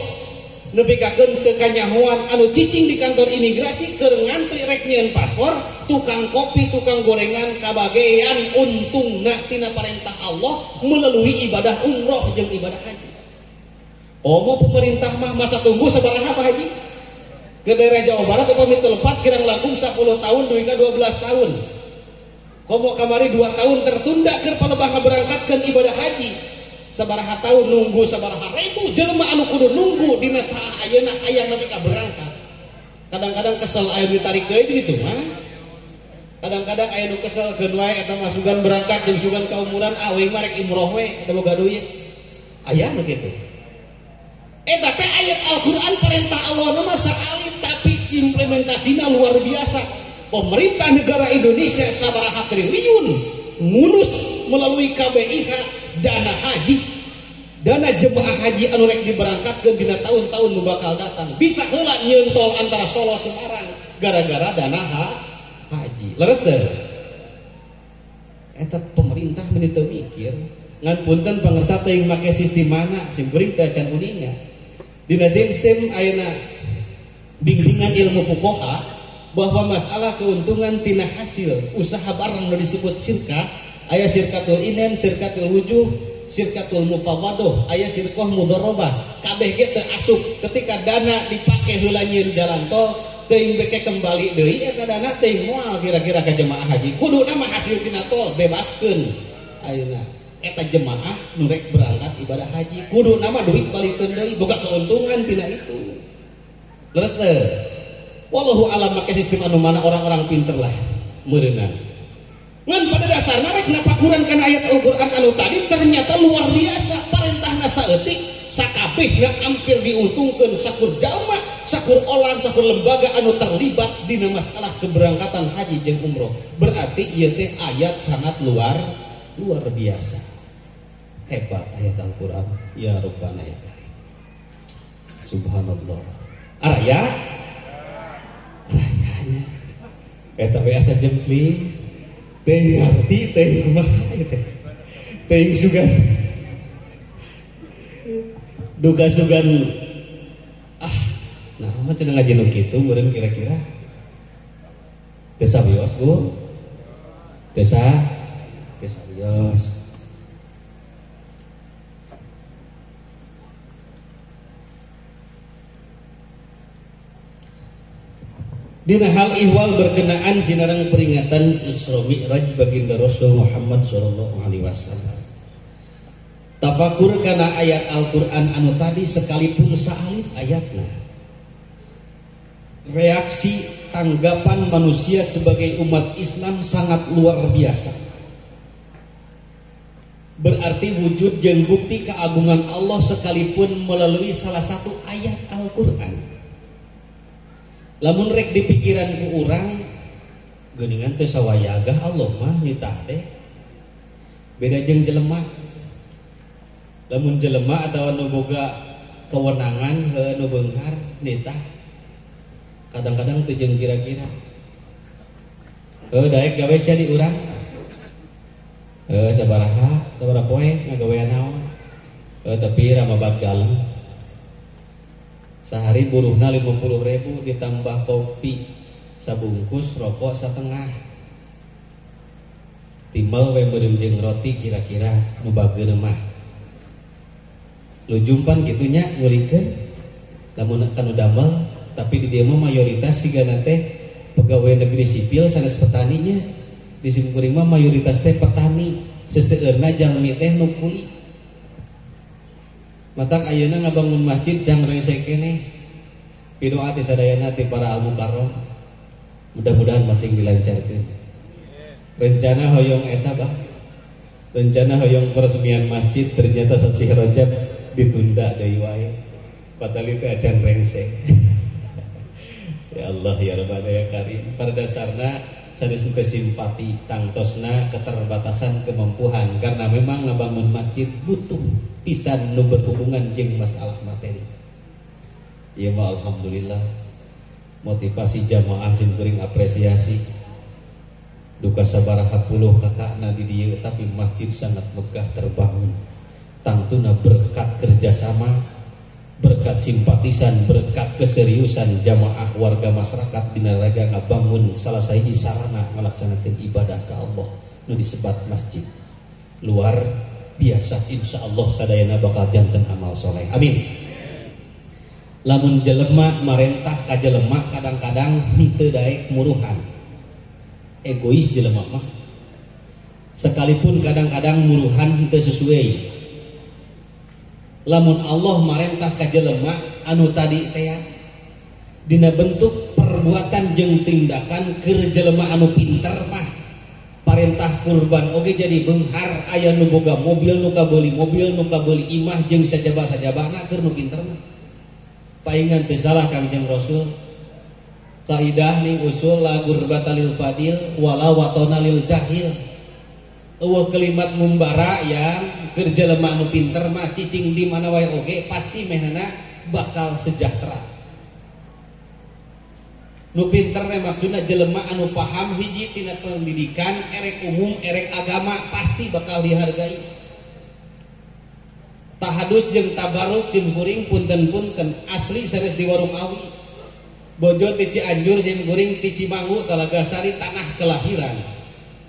nepikakeun teu kanyahoan anu cicing di kantor imigrasi keur ngantri rek nyieun paspor, tukang kopi, tukang gorengan kabagean untungna tina parentah Allah melalui ibadah umroh jeung ibadah haji. Komo pemerintah mah masa tunggu sabaraha Pak Haji? Ke daerah Jawa Barat upami teu lepat kirang langkung 10 tahun dugi ka 12 tahun. Komo kamari 2 tahun tertunda keur palebah ngaberangkatkeun ibadah haji. Sabaraha tahun nunggu sabaraha ribu jelema anu kudu nunggu dina saha ayeuna hayang nepi ka berangkat. Kadang-kadang kesel aya ditarik deui gitu mah. Kadang-kadang aya nu kesel keun wae eta mah sugan berangkat jeung sugan kaumuran ah we mah rek umroh we eta boga duit. Aya nu kitu. Eta teh ayat Al-Qur'an perintah Allah mah sakali tapi implementasina luar biasa. Pemerintah negara Indonesia sabaraha triliun ngulus melalui KBIH dana haji, dana jemaah haji anu rek diberangkatkeun dina tahun-tahun nu bakal datang. Bisa heula nyieun tol antara Solo Semarang gara-gara dana haji. Leres teu? Eta pemerintah meni teu mikir. Ngan punten pangersa teuing make sistem mana sim kuring teh can uninga. Dina sistem ayeuna bimbingan ilmu fuqaha bahwa masalah keuntungan tina hasil usaha barang nu disebut sirkah, aya sirkatul inen, sirkatul wujuh, sirkatul mufawadoh, aya sirkoh mudorobah. Kabeh ge teu asup ketika dana dipake heula nyieun jalan tol teuing beke kembali deui eta dana teuing moal kira-kira ka jemaah haji. Kuduna mah hasil tina tol bebaskeun ayeuna. Eta jemaah nu rek berangkat ibadah haji kuduna mah duit balikeun deui boga keuntungan tina itu. Leres teu? Wallahu alam make sistem anu mana orang-orang pinter lah meureunna. Ngan pada dasarna rek napakuran kana ayat Al-Qur'an anu tadi ternyata luar biasa parentahna saeutik sakabehna hampir diuntungkeun sakur jalma, sakur olan, sakur lembaga anu terlibat dina masalah keberangkatan haji jeung umroh. Berarti ieu teh ayat sangat luar biasa. Hebat ayat Al-Qur'an ya Rabbana ya Karim. Subhanallah. Araya rayanya eta we asa jempling teuing ngarti teuing kumaha teh teuing sugan Duka sugan ah nah mah cenah ngaji nu kitu meureun kira-kira. Teu sawios Bu. Teu sawios. Dina hal ihwal berkenaan sinarang peringatan Isra Mi'raj baginda Rasul Muhammad sallallahu alaihi wasallam. Tafakur kana ayat Al-Qur'an anu tadi sekalipun saalit ayatna. Reaksi tanggapan manusia sebagai umat Islam sangat luar biasa. Berarti wujud jeung bukti keagungan Allah sekalipun melalui salah satu ayat Al-Qur'an. Lamun rek di pikiran ku urang geuningan teu sawayagah Allah mah nitah teh. Beda jeung jelema. Lamun jelema atawa nu boga kewenangan heuh nu beunghar nitah. Kadang-kadang teu jeung kira-kira. Heuh daek gawe sia di urang. Heuh sabaraha, sabaraha poe ngagawean naon. Heuh tapi ramabat galeng. Sehari buruhna 50.000 ditambah kopi sabungkus, rokok setengah. Timbal we meureum jeung roti kira-kira nu bageun mah. Lujumpan kitu nya ngulikeun. Lamun kanu damel tapi di dieu mah mayoritas sigana teh pegawai negeri sipil sanes petaninya. Di simkuring mah mayoritas teh petani, seseueurna jalmi teh nu kuli. Matak ayeuna ngabangun masjid jang rengse keneh. Pidoa ti sadayana ti para al-mukarram. Mudah-mudahan masing dilancarkeun. Rencana hoyong eta bah. Rencana hoyong peresmian masjid ternyata sasih Rajab ditunda deui wae. Patali teh acan rengse. Ya Allah ya Rabbana ya Karim. Pada dasarna sanes teu simpati tangtosna keterbatasan kemampuan karena memang ngabangun masjid butuh pisan nu berhubungan jeung masalah materi. Ieu mah alhamdulillah motivasi jamaah sim kuring apresiasi. Duka sabaraha puluh kakakna di dieu tapi masjid sangat megah terbangun. Tangtuna berkat kerjasama, berkat simpatisan, berkat keseriusan jamaah warga masyarakat dina raga ngabangun salah sahiji sarana ngalaksanakeun ibadah ka Allah nu disebat masjid. Luar biasa insyaallah sadayana bakal janten amal soleh. Amin. Lamun jelema marentah ka jelema kadang-kadang henteu daek muruhan. Egois jelema mah. Sekalipun kadang-kadang muruhan henteu sesuai. Lamun Allah marentah ka jelema anu tadi teh dina bentuk perbuatan jeung tindakan keur jelema anu pinter mah. Parentah kurban oge jadi beunghar aya nu boga mobil nu kabeuli mobil nu kabeuli imah jeung sajaba-sajabana keur nu pinter mah. Paingan teu salah Kangjeng Rasul. Kaidah ning usul la gurbata lil fadil wala watona lil jahil. Eueuh kalimat mumbara yang keur jelema nu pinter mah cicing di mana wae oge pasti mehnana bakal sejahtera. Nu pinter teh maksudna jelema anu paham hiji tina pendidikan erek umum erek agama pasti bakal dihargai. Tahadus jeung tabaruk sim kuring punten-punten asli sanes di warung awi. Bojo ti Cianjur sim kuring ti Cimangu Talagasari tanah kelahiran.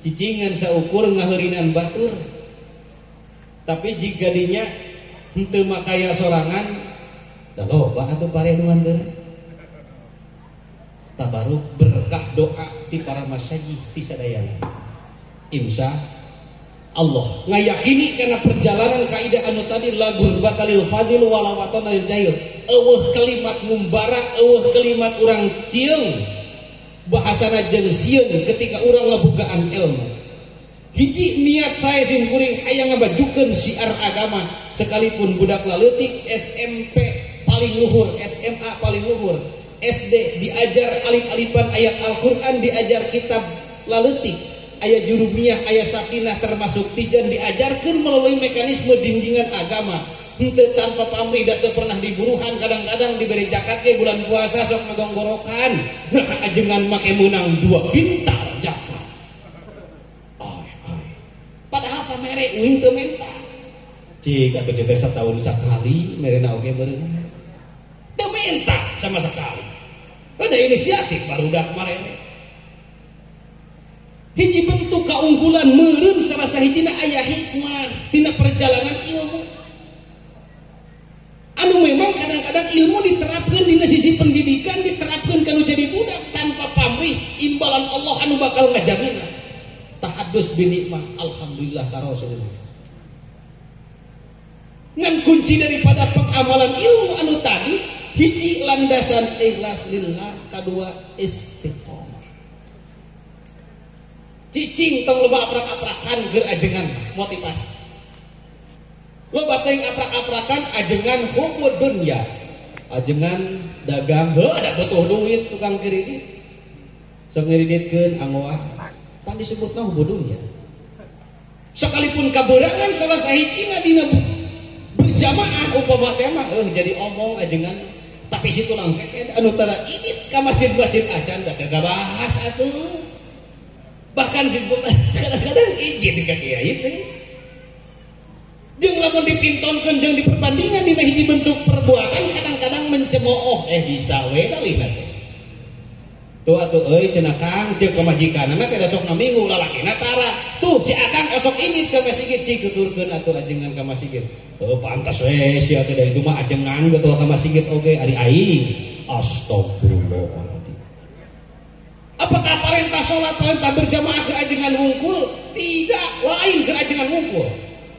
Cicingan saukur ngaheurinan batur. Tapi jika dinya henteu makaya sorangan da loba atuh pare nu nganteur. Tabaruk berkah doa ti para masyayikh ti sadayana. Insya Allah ngayakini karena perjalanan kaidah anu tadi la gurbata lil fadil wala watana lil jahil. Eueuh kalimat mumbara, eueuh kalimat urang cieung. Bahasana jeung sieun ketika urang ngabogaan ilmu. Hiji niat saya sim kuring hayang ngabajukeun syiar agama sekalipun budak laleutik SMP paling luhur, SMA paling luhur, SD diajar alif-alifan ayat Al-Qur'an, diajar kitab laleutik, ayat jurumiyah, ayat sakinah termasuk tijan diajarkan melalui mekanisme dindingan agama. Henteu tanpa pamrih da teu pernah diburuhan, kadang-kadang diberi zakat ge bulan puasa sok ngagonggorokan. Nah ajengan make meunang 2 kintal zakat. Ay, ay. Padahal pamere uing teu menta. Cik atuh teh satahun sakali merena oge beureuh. Teu minta sama sekali. Ada inisiatif barudak marene. Hiji bentuk keunggulan meureun salah sahijina aya hikmah tina perjalanan ilmu. Anu memang kadang-kadang ilmu diterapkan dina sisi pendidikan, diterapkan kanu jadi budak tanpa pamrih imbalan Allah anu bakal ngajamin. Tahaddus bi nikmah, alhamdulillah ka Rasulullah. Ngan kunci daripada pengamalan ilmu anu tadi hiji landasan ikhlas lillah, kadua istiqomah. Cicing tong loba aprak-aprakan ger ajengan motivasi. Loba teuing aprak-aprakan ajengan hubud dunya. Ajengan dagang heuh ada butuh duit tukang kredit. Sok ngiriditkeun anggoah. Pan disebutna hubud dunya. Sekalipun kaberangan salah sahijina dina berjamaah upama teh mah jadi omong ajengan tapi situ langkek anu tara idit ka masjid-masjid acan da gabahas atuh. Bahkan sibuk kadang-kadang izin ka kiai teh. Jeung lamun dipintonkeun jeung diperbandingan dina hiji bentuk perbuatan kadang-kadang mencemooh bisa we kali teh. Tuh atuh euy cenah Kang ceuk pamajikanna teh da sok minggu lalakina tara. Tuh si Akang osok indit ka masjid cik tuturkeun atuh ajengan ka masjid. Heuh pantas we sia teh da itu mah ajengan betul ka masjid oge ari aing. Astagfirullahaladzim. Apakah perintah sholat, perintah berjamaah keur ajengan wungkul? Tidak, lain keur ajengan wungkul.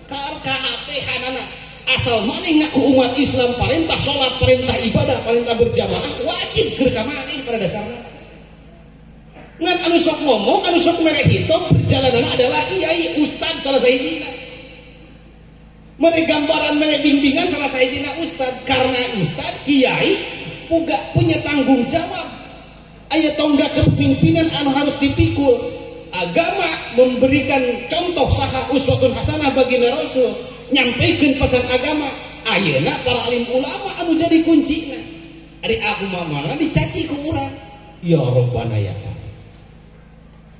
KKAT-hanana asal maneh ngaku umat Islam perintah sholat, perintah ibadah, perintah berjamaah wajib keur ka maneh pada dasarna. Ngan anu sok ngomong, anu sok mere hitung perjalanan adalah kiai, ustad salah sahijina. Mere gambaran, mere bimbingan salah sahijina ustad, karena ustad kiai punya tanggung jawab. Aya tonggak kepemimpinan anu harus dipikul. Agama memberikan contoh saha uswatun hasanah baginda Rasul, nyampaikan pesan agama. Ayeuna para alim ulama anu jadi kuncina. Ari aku mah dicaci ku urang. Ya Rabbana ya kan.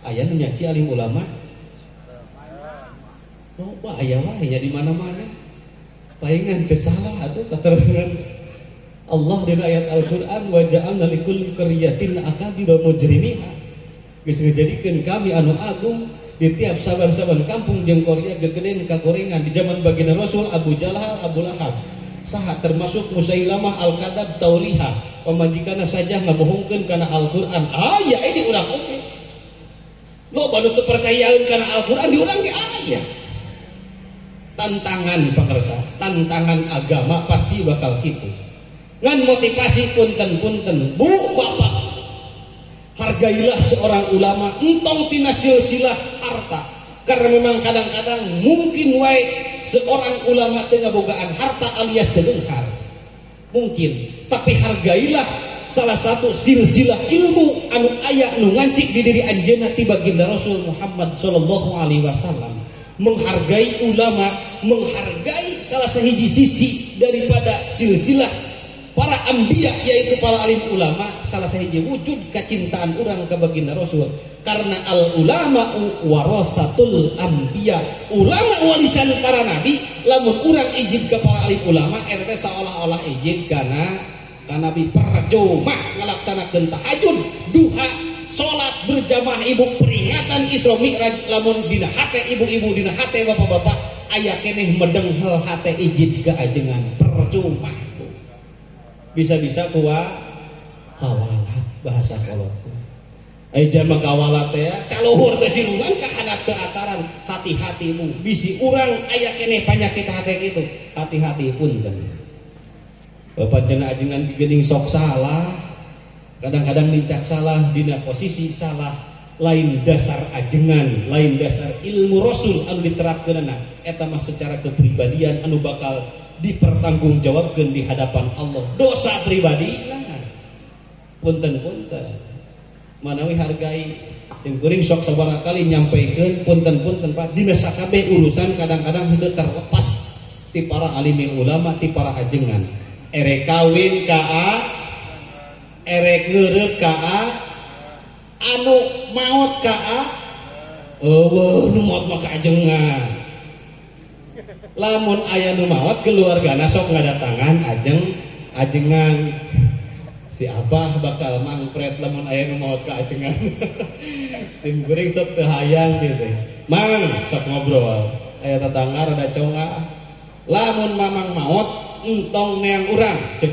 Aya nu nyaci alim ulama. Loba aya wae nya di mana-mana. Palingan teu salah atuh katerangan Allah dina ayat Al-Qur'an wa ja'alna likulli qaryatin akabira mujrimiha. Geus ngajadikeun kami anu agung di tiap saban-saban kampung jeung Korea gegedeun kagorengan di zaman baginda Rasul Abu Jahal, Abu Lahab. Saha termasuk Musailamah Al-Kadzab Tauliha, pamajikanna saja ngabohongkeun kana Al-Qur'an. Aya di urang oge. Loba nu teu percayaeun kana Al-Qur'an di urang ge aya. Tantangan pangersa, tantangan agama pasti bakal kitu. Ngan motivasi punten-punten, Bu Bapak, hargailah seorang ulama entong tina silsilah harta, karena memang kadang-kadang mungkin wae seorang ulama teu ngabogaan harta alias teu beunghar. Mungkin, tapi hargailah salah satu silsilah ilmu anu aya nu ngancik di diri anjeunna ti baginda Rasul Muhammad sallallahu alaihi wasallam. Menghargai ulama, menghargai salah sahiji sisi daripada silsilah para anbiya yaitu para alim ulama, salah sahiji wujud kecintaan orang ke baginda Rasul. Karena al ulama warasatul anbiya, ulama warisan para nabi. Lamun urang izin ke para alim ulama eta seolah-olah izin kana ka nabi. Percuma ngalaksanakeun tahajud, duha, salat berjamaah ibu peringatan Isra Mi'raj. Lamun dina hate ibu-ibu, dina hate bapak-bapak aya keneh medenghel hate izin ke ajengan, percuma. Bisa-bisa kuwa kawalat bahasa kolot. Ai jalma kawalat teh kaluhur teh silungan ka handap teu ataran. Hati-hatimu bisi urang aya keneh panyakit hate kitu. Hati-hati punten. Bapak jenengan ajengan geuning sok salah. Kadang-kadang nincak salah dina posisi salah, lain dasar ajengan, lain dasar ilmu Rasul anu diterapkeunana. Eta mah secara kepribadian anu bakal dipertanggungjawabkan di hadapan Allah. Dosa pribadi lah. Punten-punten manawi hargai jeung kuring sok sabaraha kali nyampaikeun punten-punten Pak, dina sakabeh urusan kadang-kadang henteu terlepas ti para alim ulama, ti para ajengan. Erek kawin ka A, erek ngeureup ka A, anu maot ka A, eueuh nu maot mah ka ajengan. Lamun aya nu maot keluargana sok ngadatangan ajengan. Si abah bakal mangpret lamun aya nu maot ka ajengan. Sim kuring sok teu hayang kitu. Mang sok ngobrol. Aya tetangga rada congak. Lamun mamang maot entong neang urang cek.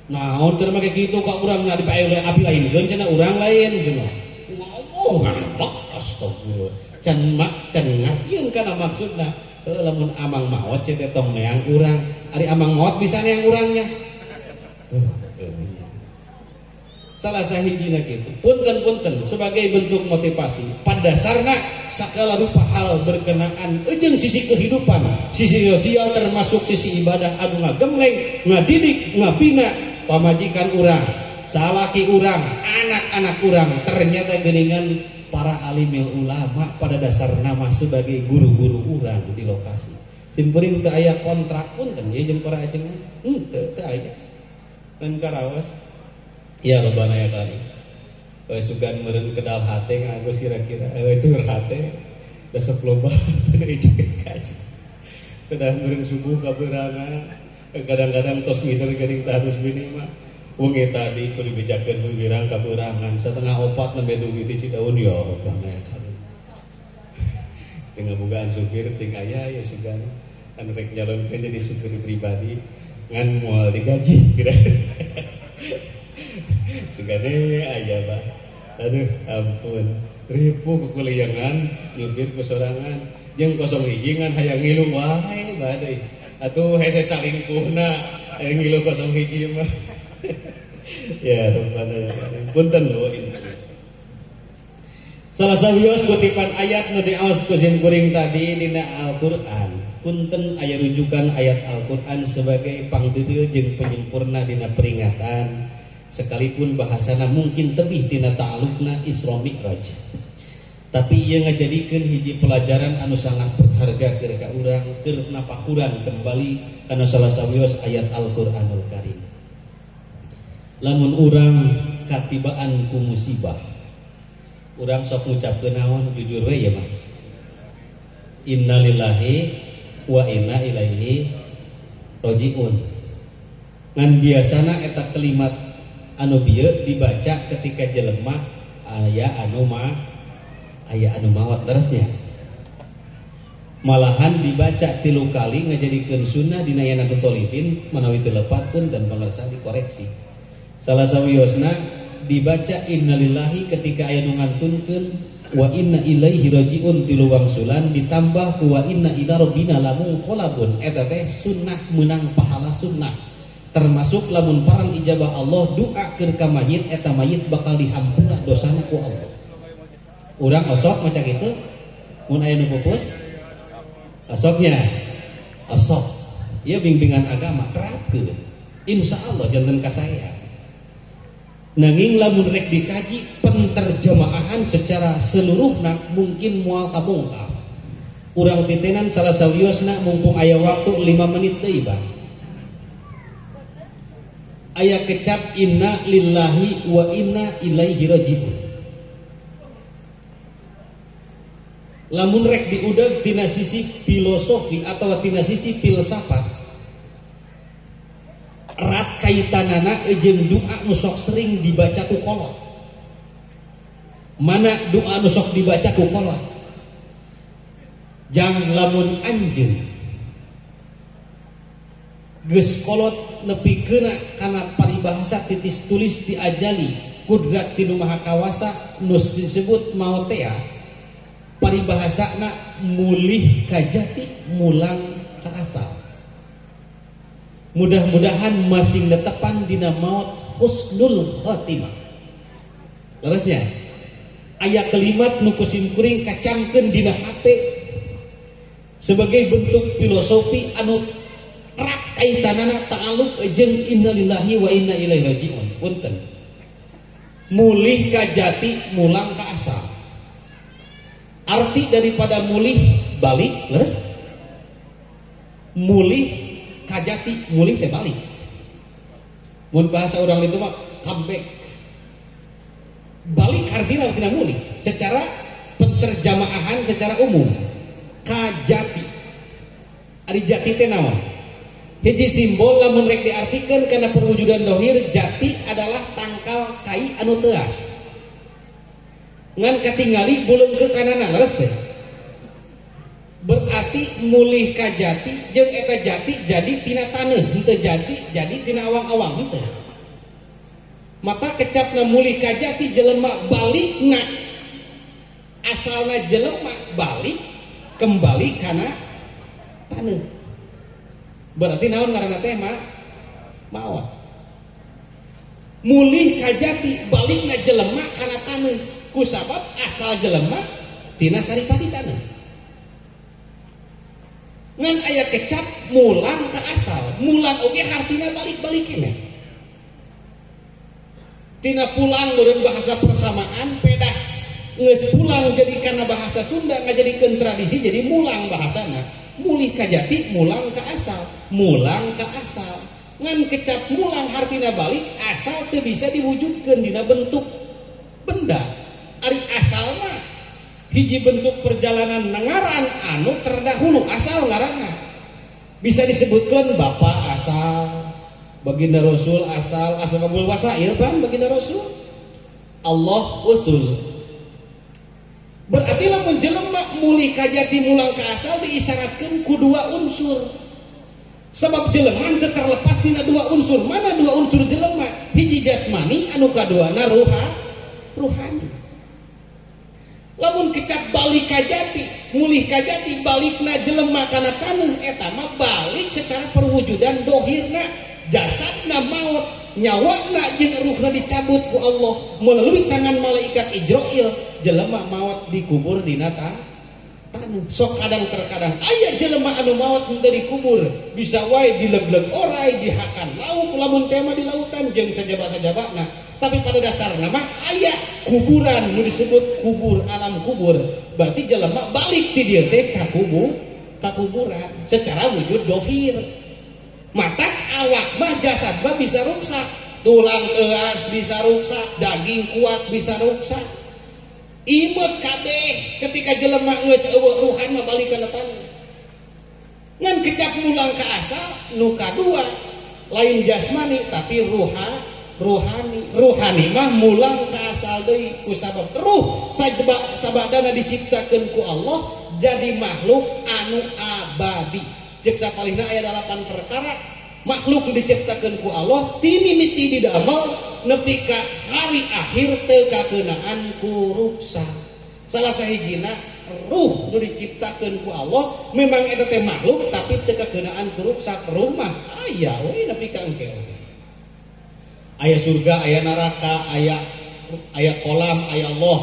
Naon cenah make kitu ka urang nya dipae oleh api lainkeun cenah urang lain cenah. Ngomong ngambek astagfirullah. Can mak can ngartieun kana maksudna. Heuh lamun amang maot cek teh tong neang urang. Ari amang maot bisa neang urangnya. Salah sahijina kitu. Punten-punten sebagai bentuk motivasi. Pada dasarna segala rupa hal berkenaan jeung sisi kehidupan, sisi sosial termasuk sisi ibadah anu ngagemleng, ngadidik, ngabina pamajikan urang, salaki urang, anak-anak urang ternyata geuningan para alimil ulama pada dasar nama sebagai guru-guru urang di lokasi. Simkuring teu aya kontrak punten ye jeung para ajengan. Henteu teu aya. Ngan karaos. Ya Rabbana ya Karim. Sugan meureun kedal hate ngagus kira-kira itu hate da sok loba teu ijek kaji. Kedah meureun subuh kabeurana kadang-kadang tos ngider geuning taharus bini mah. Wengi tadi kudu dibejakeun wirang kabeurana 3:30 nembe dugi ti Cidaun ya Rabbana ya Karim. Teu ngabogaan supir cing aya ya sugan anu rek nyalonkeun jadi supir pribadi ngan moal digaji kira. Sugane aya bah. Aduh ampun. Ripuh kukuliangan nyupir ku sorangan jeung kosong hiji ngan hayang ngilu wae bah deui. Atuh hese salingkuhna hayang ngilu kosong hiji mah. Ya Rabbana ya Karim. Punten lho Indonesia. Salah sawios kutipan ayat nu diaos ku sim kuring tadi dina Al-Qur'an. Punten aya rujukan ayat Al-Qur'an sebagai pangdeudeuh jeung penyempurna dina peringatan. Sekalipun bahasana mungkin tebih tina ta'alukna Isra Mi'raj. Tapi ieu ngajadikeun hiji pelajaran anu sangat berharga keur ka urang keur napakuran kembali kana salah sawios ayat Al-Qur'anul Karim. Lamun urang katibaan ku musibah, urang sok ngucapkeun naon jujur we ya mah. Innalillahi wa inna ilaihi rajiun. Ngan biasana eta kalimat anu bieu dibaca ketika jelema aya anu ma aya anu maot terusnya. Malahan dibaca 3 kali ngajadikeun sunnah dina Yanatul Tholibin manawi teu lepat pun dan pangersa dikoreksi. Salah sawiosna dibaca innalillahi ketika aya nu ngantunkeun wa inna ilaihi rajiun 3 wangsulan ditambah ku wa inna ila rabbina lamunqalabun. Eta teh sunnah meunang pahala sunnah. Termasuk lamun parang ijabah Allah doa keur ka mayit eta mayit bakal dihampura dosana ku Allah. Urang osok maca kitu mun aya nu pupus osoknya osok. Ieu bimbingan agama terapkeun. Insyaallah janten ka saya. Nanging lamun rek dikaji penterjemahan secara seluruhna mungkin moal kabongkar. Urang titenan salah sawiosna mumpung aya waktu 5 menit deui bang. Aya kecap inna lillahi wa inna ilaihi rajiun. Lamun rek diudag tina sisi filosofi atau tina sisi filsafat, erat kaitanana jeung doa nu sok sering dibaca ku kolot. Mana doa nu sok dibaca ku kolot? Jang lamun anjeun geus kolot nepi keuna kana paribahasa titis tulis diajali kudrat ti Nu Maha Kawasa nu disebut maot tea paribahasana mulih ka jati mulang ka asal. Mudah-mudahan masing netepan dina maot husnul khotimah. Leresnya aya kalimat nu ku simkuring kacangkeun dina hate sebagai bentuk filosofi anu erat kaitanana ta'aluk jeung innalillahi wa inna ilaihi rajiun. Punten. Mulih ka jati mulang ka asal. Arti daripada mulih balik leres. Mulih ka jati, mulih teh balik. Mun bahasa urang itu mah comeback. Balik artinya artinya mulih secara penterjemahan secara umum. Kajati. Ari jati teh naon? Hiji simbol lamun rek diartikeun kana perwujudan dohir, jati adalah tangkal kai anu teuas. Ngan katingali buleungkeun kanana leres teh. Berarti mulih ka jati jeung eta jati jadi tina taneuh, henteu jati jadi tina awang-awang henteu. Mata kecapna mulih ka jati jelema balikna asalna jelema balik kembali kana taneuh. Berarti naon ngaranna teh maot. Mulih ka jati balikna jelema kana taneuh kusabab asal jelema tina saripati taneuh. Ngan aya kecap mulang ke asal, mulang oge hartina balik-balik keneh. Tina pulang meureun bahasa persamaan pedah geus pulang jadi kana bahasa Sunda ngajadikeun tradisi jadi mulang bahasana. Mulih ka jati mulang ka asal, mulang ka asal. Ngan kecap mulang hartina balik asal teu bisa diwujudkeun dina bentuk benda. Ari asal mah hiji bentuk perjalanan ngaran anu terdahulu asal ngaranna. Bisa disebutkan bapak asal, baginda Rasul asal, asbabul wasail pan baginda Rasul. Allah usul. Berarti lamun jelema mulih ka jati mulang ka asal diisyaratkeun ku dua unsur. Sebab jelema teu terlepas tina dua unsur. Mana dua unsur jelema? Hiji jasmani anu kaduana ruhani. Lamun kecap balik ka jati, mulih ka jati balikna jelema kana taneuh eta mah balik secara perwujudan dohirna, jasadna maot, nyawana jeung ruhna dicabut ku Allah melalui tangan malaikat Ijrail, jelema maot dikubur dina taneuh. Sok kadang terkadang aya jelema anu maot henteu dikubur, bisa wae dilegleg orai, dihakan lauk lamun tema di lautan jeung sajaba-sajabana. Tapi pada dasarna mah aya kuburan nu disebut kubur alam kubur. Berarti jelema balik ti dieu teh ka kubur, ka kuburan secara wujud dohir. Mata awak mah jasad mah bisa rusak, tulang teuas bisa rusak, daging kuat bisa rusak. Imeut kabeh ketika jelema geus eueuh ruhan mah balik kana taneuh. Ngan kecap mulang ka asal nu kadua lain jasmani tapi ruhani. Ruhani mah mulang ka asal deui kusabab ruh sabadana diciptakeun ku Allah jadi makhluk anu abadi. Ceuk sapalihna aya 8 perkara makhluk diciptakeun ku Allah ti mimiti didamel nepi ka hari akhir teu kakeunaan ku ruksak. Salah sahijina ruh nu diciptakeun ku Allah memang eta teh makhluk tapi teu kakeunaan ku ruksak. Rumah aya we nepi ka engke. Aya surga, aya neraka, aya kolam, aya Allah,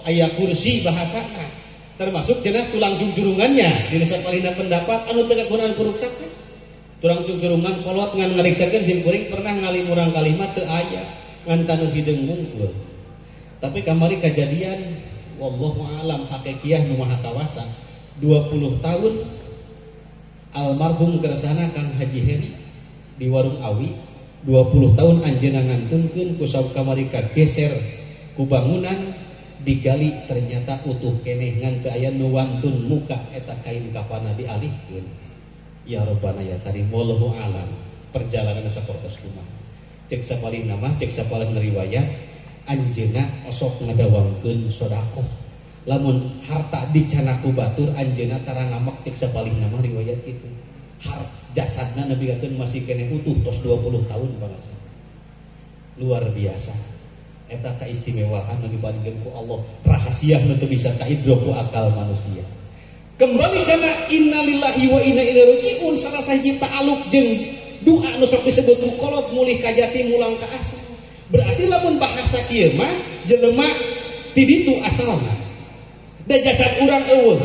aya kursi bahasana. Termasuk cenah tulang jungjurungannya dina sapalihna pendapat anu teu kagunaan ku ruksak teh. Tulang jungjurungan kolot ngan ngariksakeun sim kuring pernah ngalimurang kalimat teu aya ngan tanu hideung wungkul. Tapi kamari kajadian wallahu alam hakikiah nu maha kawasa 20 tahun almarhum kersana Kang Haji Heri di warung Awi 20 tahun anjeunna ngantunkeun ku sabab kamari kageser ku bangunan digali ternyata utuh keneh ngan teu aya nu wantun muka eta kain kafana dialihkeun. Ya Rabbana ya Karim wallahu alam perjalanan sapertos kumaha. Cek sapalihna mah cek sapalihna riwayat anjeunna osok ngadawangkeun sedekah. Lamun harta dicana ku batur anjeunna tara ngamek cek sapalihna mah riwayat kitu. Jasadna nepi kakeun masih keneh utuh tos 20 tahun bangsa. Luar biasa. Eta kaistimewaan nu dibandingkeun ku Allah, rahasia nu teu bisa kaidro ku akal manusia. Kembali kana innalillahi wa inna ilaihi rajiun salah sahiji ta'aluk jeung doa nu sok disebut ku kolot mulih ka jati mulang ka asal. Berarti lamun bahasa kieu mah jelema ti ditu asalna. Da jasad urang eueuh.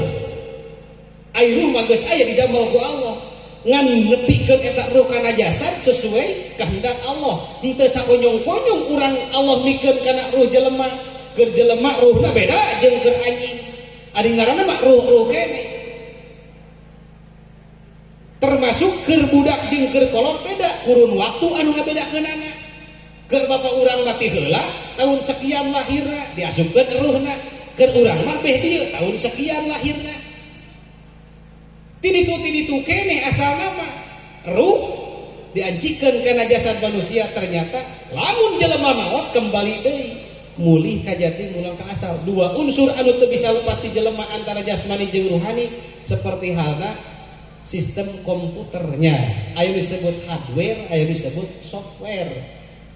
Ai ruh mah geus aya didamel ku Allah. Ngan nepikeun eta ruh kana jasad sesuai kehendak Allah. Henteu sakonyong-konyong urang Allah mikeun kana ruh jelema. Keur jelema ruhna beda jeung keur anjing. Ari ngaranna mah ruh-ruh kene. Termasuk keur budak jeung keur kolot beda, kurun waktu anu ngabedakeunana. Keur bapak urang mati heula tahun sekian lahirna diasupkeun ruhna. Keur urang mah beh dieu tahun sekian lahirna. Ti ditu keneh asalna mah ruh diancikeun kana jasad manusia ternyata lamun jelema maot kembali deui mulih ka jati mulang ka asal. Dua unsur anu teu bisa lepat ti jelema antara jasmani jeung ruhani seperti halna sistem komputernya aya disebut hardware aya disebut software.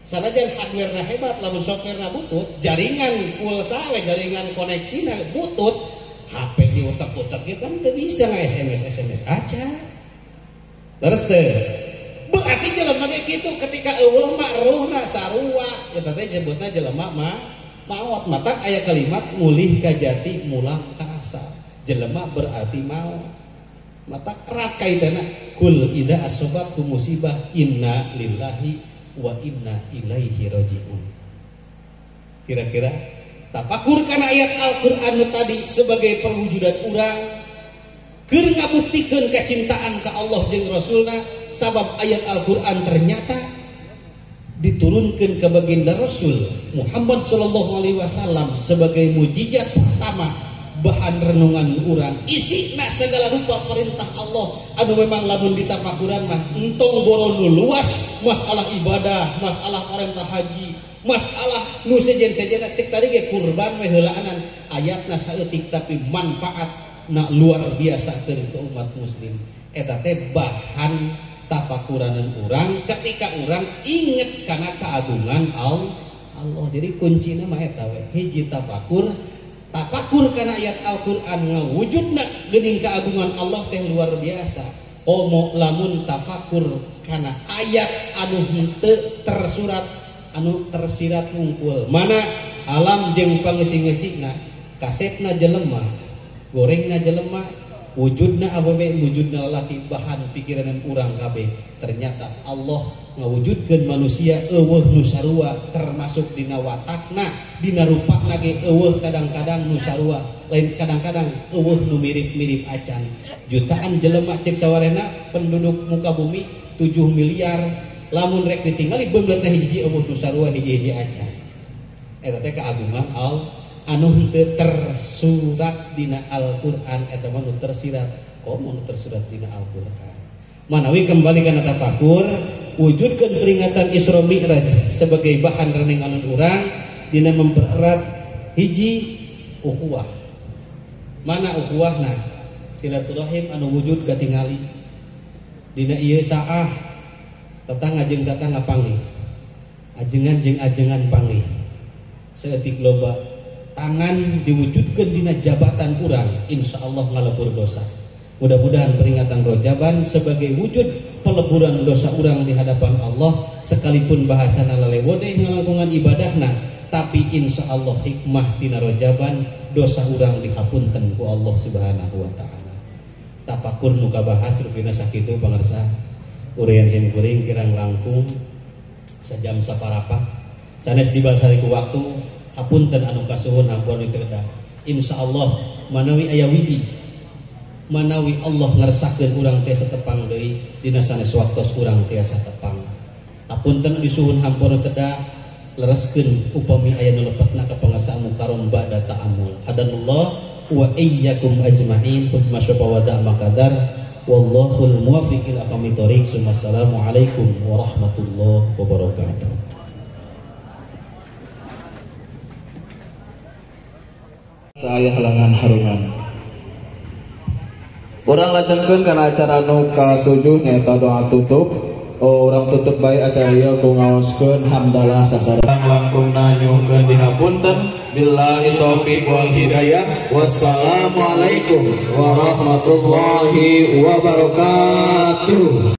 Sanajan hardware-na hebat lamun software-na butut, jaringan pulsa we jaringan koneksina butut, HP diutek-utek ge kan teu bisa nge-SMS SMS aja. Terus teh berarti jelema ge kitu ketika eueuh mah ruhna sarua eta teh jebutna jelema mah maot. Matak aya kalimat mulih ka jati mulang ka asal. Jelema berarti maot. Matak erat kaitanna kul idza asobatku musibah inna lillahi wa inna ilaihi rajiun. Kira-kira tafakur kana ayat Al-Qur'an tadi sebagai perwujudan urang keur ngabuktikeun kecintaan ka Allah jeung Rasulna sabab ayat Al-Qur'an ternyata diturunkan ke baginda Rasul Muhammad sallallahu alaihi wasallam sebagai mujizat pertama bahan renungan urang isina segala rupa perintah Allah anu memang lamun ditafakuran mah entong boro nu luas masalah ibadah, masalah perintah haji, masalah nu sejen-sejenna cek tadi ge kurban we heulaanan ayatna saeutik tapi manfaat na luar biasa keur umat muslim. Eta teh bahan tafakuranan urang ketika urang inget kana keagungan Allah. Jadi kuncina mah eta we hiji tafakur. Tafakur kana ayat Al-Qur'an ngawujudna geuning keagungan Allah teh luar biasa. Komo lamun tafakur kana ayat anu henteu tersurat anu tersirat mungkul. Mana alam jeung pangeusi-eusina kasepna jelema, gorengna jelema, wujudna awewe, wujudna lalaki, bahan pikiranan urang kabeh. Ternyata Allah ngawujudkeun manusia eueuh nu sarua termasuk dina watakna, dina rupana ge eueuh kadang-kadang nu sarua, lain kadang-kadang eueuh nu mirip-mirip acan. Jutaan jelema cek sawarena penduduk muka bumi 7 miliar, lamun rek ditingali beungeutna hiji-hiji eueuh nu sarua hiji-hiji acan. Eta teh keagungan Allah anu henteu tersurat dina Al-Qur'an eta mah nu tersirat, komo nu tersurat dina Al-Qur'an. Manawi kembali kana tafakur, wujudkeun peringatan Isra Mi'raj sebagai bahan renungan urang dina mempererat hiji ukhuwah. Mana ukhuwahna? Silaturahim anu wujud katingali. Dina ieu saah tetangga jeung tetangga panggih. Ajengan jeung ajengan panggih. Saeutik loba tangan diwujudkeun dina jabatan urang, insyaallah ngalebur dosa. Mudah-mudahan peringatan Rojaban sebagai wujud peleburan dosa urang di hadapan Allah, sekalipun bahasana lalewodeh ngalangkungan ibadahna, tapi insyaallah hikmah tina Rojaban dosa urang dihapunten ku Allah Subhanahu wa taala. Tapakur nu kabahas rupina sakitu pangarsa uraian sim kuring kirang langkung sajam saparapat sanes dibasari ku waktu. Hapunten anu kasuhun hampura nu teu. Insyaallah manawi aya widi manawi Allah ngersakeun urang teh satepang deui dina sanes waktos urang tiasa tepang. Hapunten disuhun hampura nu teu lereskeun upami aya nu lepetna ka pangarsaan mukarom ba'da ta'amul. Hadanallah wa iyyakum ajmain hudma syafawada maqadar wallahul muwaffiq ila aqwamit thoriq. Assalamualaikum warahmatullahi wabarakatuh. Aya halangan harungan. Urang lajengkeun kana acara nu ka-7 nyaeta doa tutup. Oh, urang tutup bae acara ieu ku ngaoskeun hamdalah sasarang langkungna nyuhunkeun dihapunten. Billahi taufiq wal hidayah. Wassalamualaikum warahmatullahi wabarakatuh.